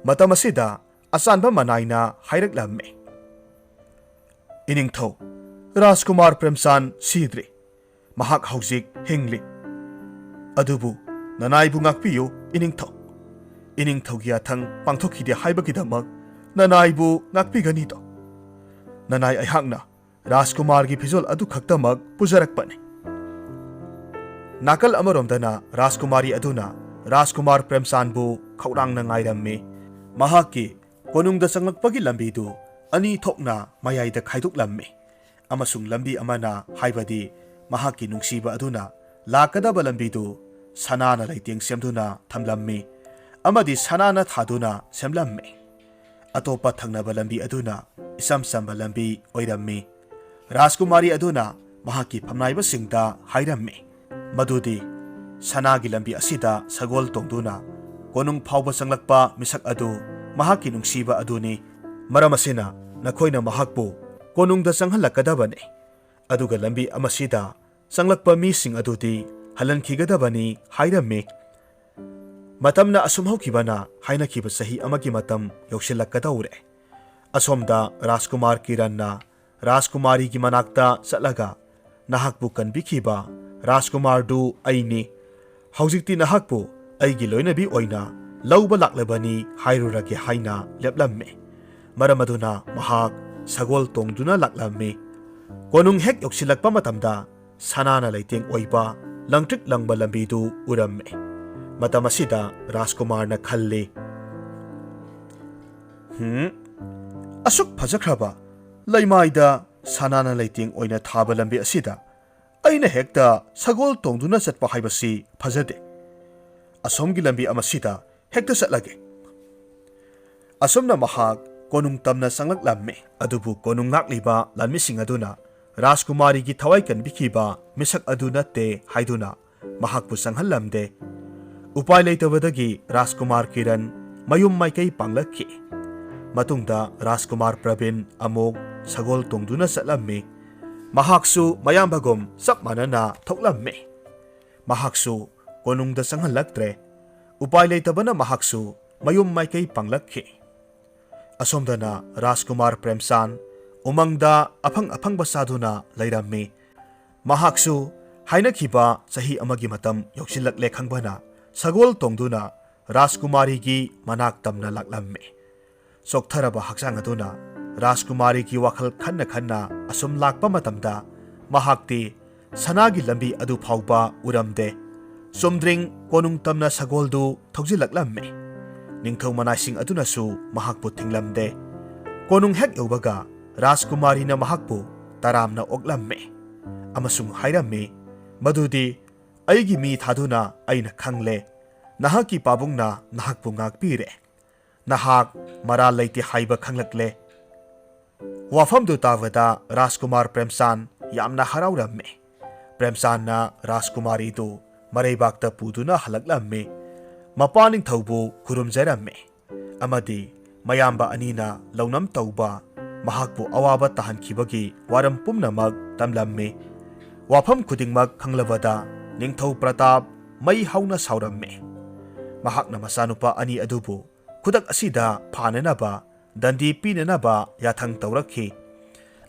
ꯃꯇꯝ ꯑꯁꯤꯗ ꯑꯆꯥꯟꯕ ꯃꯅꯥꯏꯅ ꯍꯥꯏꯔꯛꯂꯝꯃꯤ, "ꯏꯅꯤꯡꯊꯧ, ꯔꯥꯖꯀꯨꯃꯥꯔ ꯄ꯭ꯔꯦꯝꯆꯥꯟ ꯁꯤꯗ꯭ꯔꯤ꯫ ꯃꯍꯥꯛ ꯍꯧꯖꯤꯛ ꯍꯤꯡꯂꯤ꯫ ꯑꯗꯨꯕꯨ ꯅꯅꯥꯏꯕꯨ ꯉꯥꯛꯄꯤꯌꯨ, ꯏꯅꯤꯡꯊꯧ꯫ ꯏꯅꯤꯡꯊꯧꯒꯤ ꯌꯥꯊꯪ ꯄꯥꯡꯊꯣꯛꯈꯤꯗꯦ ꯍꯥꯏꯕꯒꯤꯗꯃꯛ ꯅꯅꯥꯏꯕꯨ ꯉꯥꯛꯄꯤꯒꯅꯤꯗꯣ? ꯅꯅꯥꯏ ꯑꯩꯍꯥꯛꯅ ꯔꯥꯖꯀꯨꯃꯥꯔꯒꯤ ꯐꯤꯖꯣꯜ ꯑꯗꯨ ꯈꯛꯇꯃꯛ ꯄꯨꯖꯔꯛꯄꯅꯤ꯫" ꯅꯥꯀꯜ ꯑꯃꯔꯣꯝꯗꯅ ꯔꯥꯖꯀꯨꯃꯥꯔꯤ ꯑꯗꯨꯅ ꯔꯥꯖꯀꯨꯃꯥꯔ ꯄ꯭ꯔꯦꯝꯆꯥꯟꯕꯨ ꯈꯧꯔꯥꯡꯅ ꯉꯥꯏꯔꯝꯃꯤ꯫ ꯃꯍꯥꯛꯀꯤ ꯀꯣꯅꯨꯡꯗ ꯆꯪꯂꯛꯄꯒꯤ ꯂꯝꯕꯤꯗꯨ ꯑꯅꯤ ꯊꯣꯛꯅ ꯃꯌꯥꯏꯗ ꯈꯥꯏꯗꯣꯛꯂꯝꯃꯤ ꯑꯃꯁꯨꯡ ꯂꯝꯕꯤ ꯑꯃꯅ, ꯍꯥꯏꯕꯗꯤ ꯃꯍꯥꯛꯀꯤ ꯅꯨꯡꯁꯤꯕ ꯑꯗꯨꯅ ꯂꯥꯛꯀꯗꯕ ꯂꯝꯕꯤꯗꯨ ꯁꯅꯥꯅ ꯂꯩꯇꯦꯡ ꯁꯦꯝꯗꯨꯅ ꯊꯝꯂꯝꯃꯤ ꯑꯃꯗꯤ ꯁꯅꯥꯅ ꯊꯥꯗꯨꯅ ꯁꯦꯝꯂꯝꯃꯤ꯫ ꯑꯇꯣꯞꯄ ꯊꯪꯅꯕ ꯂꯝꯕꯤ ꯑꯗꯨꯅ ꯏꯆꯝ ꯆꯝꯕ ꯂꯝꯕꯤ ꯑꯣꯏꯔꯝꯃꯤ꯫ ꯔꯥꯖꯀꯨꯃꯥꯔꯤ ꯑꯗꯨꯅ ꯃꯍꯥꯛꯀꯤ ꯐꯝꯅꯥꯏꯕꯁꯤꯡꯗ ꯍꯥꯏꯔꯝꯃꯤ ꯃꯗꯨꯗꯤ ꯁꯅꯥꯒꯤ ꯂꯝꯕꯤ ꯑꯁꯤꯗ ꯁꯒꯣꯜ ꯇꯣꯡꯗꯨꯅ ꯀꯣꯅꯨꯡ ꯐꯥꯎꯕ ꯆꯪꯂꯛꯄ ꯃꯤꯁꯛ ꯑꯗꯨ ꯃꯍꯥꯛꯀꯤ ꯅꯨꯡꯁꯤꯕ ꯑꯗꯨꯅꯤ꯫ ꯃꯔꯝ ꯑꯁꯤꯅ ꯅꯈꯣꯏꯅ ꯃꯍꯥꯛꯄꯨ ꯀꯣꯅꯨꯡꯗ ꯆꯪꯍꯜꯂꯛꯀꯗꯕꯅꯤ꯫ ꯑꯗꯨꯒ ꯂꯝꯕꯤ ꯑꯃꯁꯤꯗ ꯆꯪꯂꯛꯄ ꯃꯤꯁꯤꯡ ꯑꯗꯨꯗꯤ ꯍꯜꯍꯟꯈꯤꯒꯗꯕꯅꯤ ꯍꯥꯏꯔꯝꯃꯤ꯫ ꯃꯇꯝꯅ ꯑꯁꯨꯝ ꯍꯧꯈꯤꯕꯅ ꯍꯥꯏꯅꯈꯤꯕ ꯆꯍꯤ ꯑꯃꯒꯤ ꯃꯇꯝ ꯌꯧꯁꯤꯜꯂꯛꯀꯗꯧꯔꯦ꯫ ꯑꯁꯣꯝꯗ ꯔꯥꯖꯀꯨꯃꯥꯔ ꯀꯤꯔꯟꯅ ꯔꯥꯖꯀꯨꯃꯥꯔꯤꯒꯤ ꯃꯅꯥꯛꯇ ꯆꯠꯂꯒ, "ꯅꯍꯥꯛꯄꯨ ꯀꯟꯕꯤꯈꯤꯕ ꯔꯥꯖꯀꯨꯃꯥꯔꯗꯨ ꯑꯩꯅꯤ꯫ ꯍꯧꯖꯤꯛꯇꯤ ꯅꯍꯥꯛꯄꯨ ꯑꯩꯒꯤ ꯂꯣꯏꯅꯕꯤ ꯑꯣꯏꯅ ꯂꯧꯕ ꯂꯥꯛꯂꯕꯅꯤ ꯍꯥꯏꯔꯨꯔꯒꯦ" ꯍꯥꯏꯅ ꯂꯦꯞꯂꯝꯃꯤ꯫ ꯃꯔꯝ ꯑꯗꯨꯅ ꯃꯍꯥꯛ ꯁꯒꯣꯜ ꯇꯣꯡꯗꯨꯅ ꯂꯥꯛꯂꯝꯃꯤ꯫ ꯀꯣꯅꯨꯡ ꯍꯦꯛ ꯌꯧꯁꯤꯜꯂꯛꯄ ꯃꯇꯝꯗ ꯁꯅꯥꯅ ꯂꯩꯇꯦꯡ ꯑꯣꯏꯕ ꯂꯪꯇ꯭ꯔꯤꯛ ꯂꯪꯕ ꯂꯝꯕꯤꯗꯨ ꯎꯔꯝꯃꯤ꯫ ꯃꯇꯝ ꯑꯁꯤꯗ ꯔꯥꯖꯀꯨꯃꯥꯔꯅ ꯈꯜꯂꯤ, "ꯍꯨꯝ, ꯑꯁꯨꯛ ꯐꯖꯈ꯭ꯔꯕ ꯂꯩꯃꯥꯏꯗ ꯁꯅꯥꯅ ꯂꯩꯇꯦꯡ ꯑꯣꯏꯅ ꯊꯥꯕ ꯂꯝꯕꯤ ꯑꯁꯤꯗ ꯑꯩꯅ ꯍꯦꯛꯇ ꯁꯒꯣꯜ ꯇꯣꯡꯗꯨꯅ ꯆꯠꯄ ꯍꯥꯏꯕꯁꯤ ꯐꯖꯗꯦ꯫ ꯑꯁꯣꯝꯒꯤ ꯂꯝꯕꯤ ꯑꯃꯁꯤꯗ ꯍꯦꯛꯇ ꯆꯠꯂꯒꯦ"꯫ ꯑꯁꯨꯝꯅ ꯃꯍꯥꯛ ꯀꯣꯅꯨꯡ ꯇꯝꯅ ꯆꯪꯂꯛꯂꯝꯃꯤ꯫ ꯑꯗꯨꯕꯨ ꯀꯣꯅꯨꯡ ꯉꯥꯛꯂꯤꯕ ꯂꯥꯟꯃꯤꯁꯤꯡ ꯑꯗꯨꯅ ꯔꯥꯖꯀꯨꯃꯥꯔꯤꯒꯤ ꯊꯋꯥꯏ ꯀꯟꯕꯤꯈꯤꯕ ꯃꯤꯁꯛ ꯑꯗꯨ ꯅꯠꯇꯦ ꯍꯥꯏꯗꯨꯅ ꯃꯍꯥꯛꯄꯨ ꯆꯪꯍꯜꯂꯝꯗꯦ꯫ ꯎꯄꯥꯏ ꯂꯩꯇꯕꯗꯒꯤ ꯔꯥꯖꯀꯨꯃꯥꯔ ꯀꯤꯔꯟ ꯃꯌꯨꯝ ꯃꯥꯏꯀꯩ ꯄꯥꯡꯂꯛꯈꯤ꯫ ꯃꯇꯨꯡꯗ ꯔꯥꯖꯀꯨꯃꯥꯔ ꯄ꯭ꯔꯕꯤꯟ ꯑꯃꯨꯛ ꯁꯒꯣꯜ ꯇꯣꯡꯗꯨꯅ ꯆꯠꯂꯝꯃꯤ꯫ ꯃꯍꯥꯛꯁꯨ ꯃꯌꯥꯝꯕꯒꯨꯝ ꯆꯞ ꯃꯥꯟꯅꯅ ꯊꯣꯛꯂꯝꯃꯤ꯫ ꯃꯍꯥꯛꯁꯨ ꯀꯣꯅꯨꯡꯗ ꯆꯪꯍꯜꯂꯛꯇ꯭ꯔꯦ꯫ ꯎꯄꯥꯏ ꯂꯩꯇꯕꯅ ꯃꯍꯥꯛꯁꯨ ꯃꯌꯨꯝ ꯃꯥꯏꯀꯩ ꯄꯥꯡꯂꯛꯈꯤ꯫ ꯑꯁꯣꯝꯗꯅ ꯔꯥꯖꯀꯨꯃꯥꯔ ꯄ꯭ꯔꯦꯝꯆꯥꯟ ꯎꯃꯪꯗ ꯑꯐꯪ ꯑꯐꯪꯕ ꯆꯥꯗꯨꯅ ꯂꯩꯔꯝꯃꯤ꯫ ꯃꯍꯥꯛꯁꯨ ꯍꯥꯏꯅꯈꯤꯕ ꯆꯍꯤ ꯑꯃꯒꯤ ꯃꯇꯝ ꯌꯧꯁꯤꯜꯂꯛꯂꯦ ꯈꯪꯕꯅ ꯁꯒꯣꯜ ꯇꯣꯡꯗꯨꯅ ꯔꯥꯖꯀꯨꯃꯥꯔꯤꯒꯤ ꯃꯅꯥꯛ ꯇꯝꯅ ꯂꯥꯛꯂꯝꯃꯤ꯫ ꯆꯣꯛꯊꯔꯕ ꯍꯛꯆꯥꯡ ꯑꯗꯨꯅ ꯔꯥꯖꯀꯨꯃꯥꯔꯤꯒꯤ ꯋꯥꯈꯜ ꯈꯟꯅ ꯈꯟꯅ ꯑꯁꯨꯝ ꯂꯥꯛꯄ ꯃꯇꯝꯗ ꯃꯍꯥꯛꯇꯤ ꯁꯅꯥꯒꯤ ꯂꯝꯕꯤ ꯑꯗꯨ ꯐꯥꯎꯕ ꯎꯔꯝꯗꯦ꯫ ꯆꯨꯝꯗ꯭ꯔꯤꯡ ꯀꯣꯅꯨꯡ ꯇꯝꯅ ꯁꯒꯣꯜꯗꯨ ꯊꯧꯖꯤꯜꯂꯛꯂꯝꯃꯤ꯫ ꯅꯤꯡꯊꯧ ꯃꯅꯥꯏꯁꯤꯡ ꯑꯗꯨꯅꯁꯨ ꯃꯍꯥꯛꯄꯨ ꯊꯤꯡꯂꯝꯗꯦ꯫ ꯀꯣꯅꯨꯡ ꯍꯦꯛ ꯌꯧꯕꯒ ꯔꯥꯖꯀꯨꯃꯥꯔꯤꯅ ꯃꯍꯥꯛꯄꯨ ꯇꯔꯥꯝꯅ ꯑꯣꯛꯂꯝꯃꯤ ꯑꯃꯁꯨꯡ ꯍꯥꯏꯔꯝꯃꯤ ꯃꯗꯨꯗꯤ, "ꯑꯩꯒꯤ ꯃꯤ ꯊꯥꯗꯨꯅ ꯑꯩꯅ ꯈꯪꯂꯦ꯫ ꯅꯍꯥꯛꯀꯤ ꯄꯥꯕꯨꯡꯅ ꯅꯍꯥꯛꯄꯨ ꯉꯥꯛꯄꯤꯔꯦ꯫ ꯅꯍꯥꯛ ꯃꯔꯥꯜ ꯂꯩꯇꯦ ꯍꯥꯏꯕ ꯈꯪꯂꯛꯂꯦ"꯫ ꯋꯥꯐꯝꯗꯨ ꯇꯥꯕꯗ ꯔꯥꯖꯀꯨꯃꯥꯔ ꯄ꯭ꯔꯦꯝꯆꯥꯟ ꯌꯥꯝꯅ ꯍꯔꯥꯎꯔꯝꯃꯤ꯫ ꯄ꯭ꯔꯦꯝꯆꯥꯟꯅ ꯔꯥꯖꯀꯨꯃꯥꯔꯤꯗꯨ ꯃꯔꯩꯕꯥꯛꯇ ꯄꯨꯗꯨꯅ ꯍꯜꯂꯛꯂꯝꯃꯤ꯫ ꯃꯄꯥ ꯅꯤꯡꯊꯧꯕꯨ ꯈꯨꯔꯨꯝꯖꯔꯝꯃꯤ ꯑꯃꯗꯤ ꯃꯌꯥꯝꯕ ꯑꯅꯤꯅ ꯂꯧꯅꯝ ꯇꯧꯕ, ꯃꯍꯥꯛꯄꯨ ꯑꯋꯥꯕ ꯇꯥꯍꯟꯈꯤꯕꯒꯤ ꯋꯥꯔꯝ ꯄꯨꯝꯅꯃꯛ ꯇꯝꯂꯝꯃꯤ꯫ ꯋꯥꯐꯝ ꯈꯨꯗꯤꯡꯃꯛ ꯈꯪꯂꯕꯗ ꯅꯤꯡꯊꯧ ꯄ꯭ꯔꯇꯥꯞ ꯃꯩ ꯍꯧꯅ ꯁꯥꯎꯔꯝꯃꯤ꯫ ꯃꯍꯥꯛꯅ ꯃꯆꯥꯅꯨꯄꯥ ꯑꯅꯤ ꯑꯗꯨꯕꯨ ꯈꯨꯗꯛ ꯑꯁꯤꯗ ꯐꯥꯅꯅꯕ, ꯗꯟꯗꯤ ꯄꯤꯅꯅꯕ ꯌꯥꯊꯪ ꯇꯧꯔꯛꯈꯤ꯫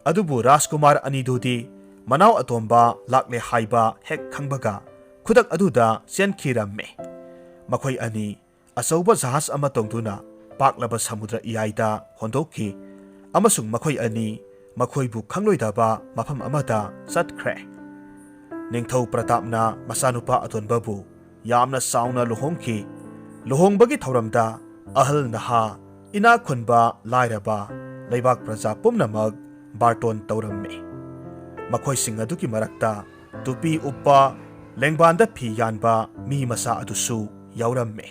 ꯑꯗꯨꯕꯨ ꯔꯥꯖꯀꯨꯃꯥꯔ ꯑꯅꯤꯗꯨꯗꯤ ꯃꯅꯥꯎ ꯑꯇꯣꯝꯕ ꯂꯥꯛꯂꯦ ꯍꯥꯏꯕ ꯍꯦꯛ ꯈꯪꯕꯒ ꯈꯨꯗꯛ ꯑꯗꯨꯗ ꯆꯦꯟꯈꯤꯔꯝꯃꯤ꯫ ꯃꯈꯣꯏ ꯑꯅꯤ ꯑꯆꯧꯕ ꯖꯍꯥꯖ ꯑꯃ ꯇꯣꯡꯗꯨꯅ ꯄꯥꯛꯂꯕ ꯁꯃꯨꯗ꯭ꯔ ꯏꯌꯥꯏꯗ ꯍꯣꯟꯗꯣꯛꯈꯤ ꯑꯃꯁꯨꯡ ꯃꯈꯣꯏ ꯑꯅꯤ ꯃꯈꯣꯏꯕꯨ ꯈꯪꯂꯣꯏꯗꯕ ꯃꯐꯝ ꯑꯃꯗ ꯆꯠꯈ꯭ꯔꯦ꯫ ꯅꯤꯡꯊꯧ ꯄ꯭ꯔꯇꯥꯞꯅ ꯃꯆꯥꯅꯨꯄꯥ ꯑꯇꯣꯟꯕꯕꯨ ꯌꯥꯝꯅ ꯆꯥꯎꯅ ꯂꯨꯍꯣꯡꯈꯤ꯫ ꯂꯨꯍꯣꯡꯕꯒꯤ ꯊꯧꯔꯝꯗ ꯑꯍꯜ ꯅꯍꯥ, ꯏꯅꯥꯛ ꯈꯨꯟꯕ ꯂꯥꯏꯔꯕ, ꯂꯩꯕꯥꯛ ꯄ꯭ꯔꯖꯥ ꯄꯨꯝꯅꯃꯛ ꯕꯥꯔꯇꯣꯟ ꯇꯧꯔꯝꯃꯤ꯫ ꯃꯈꯣꯏꯁꯤꯡ ꯑꯗꯨꯒꯤ ꯃꯔꯛꯇ ꯇꯨꯄꯤ ꯎꯞꯄ, ꯂꯦꯡꯕꯥꯟꯗ ꯐꯤ ꯌꯥꯟꯕ ꯃꯤ ꯃꯆꯥ ꯑꯗꯨꯁꯨ ꯌꯥꯎꯔꯝꯃꯤ꯫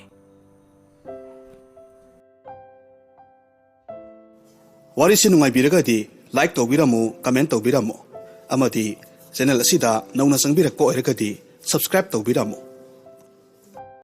ꯋꯥꯔꯤꯁꯤ ꯅꯨꯡꯉꯥꯏꯕꯤꯔꯒꯗꯤ like ꯇꯧꯕꯤꯔꯝꯃꯨ, comment ꯇꯧꯕꯤꯔꯝꯃꯨ, ꯑꯃꯗꯤ channel ꯑꯁꯤꯗ ꯅꯧꯅ ꯆꯪꯕꯤꯔꯛꯄ ꯑꯣꯏꯔꯒꯗꯤ subscribe ꯇꯧꯕꯤꯔꯝꯃꯨ꯫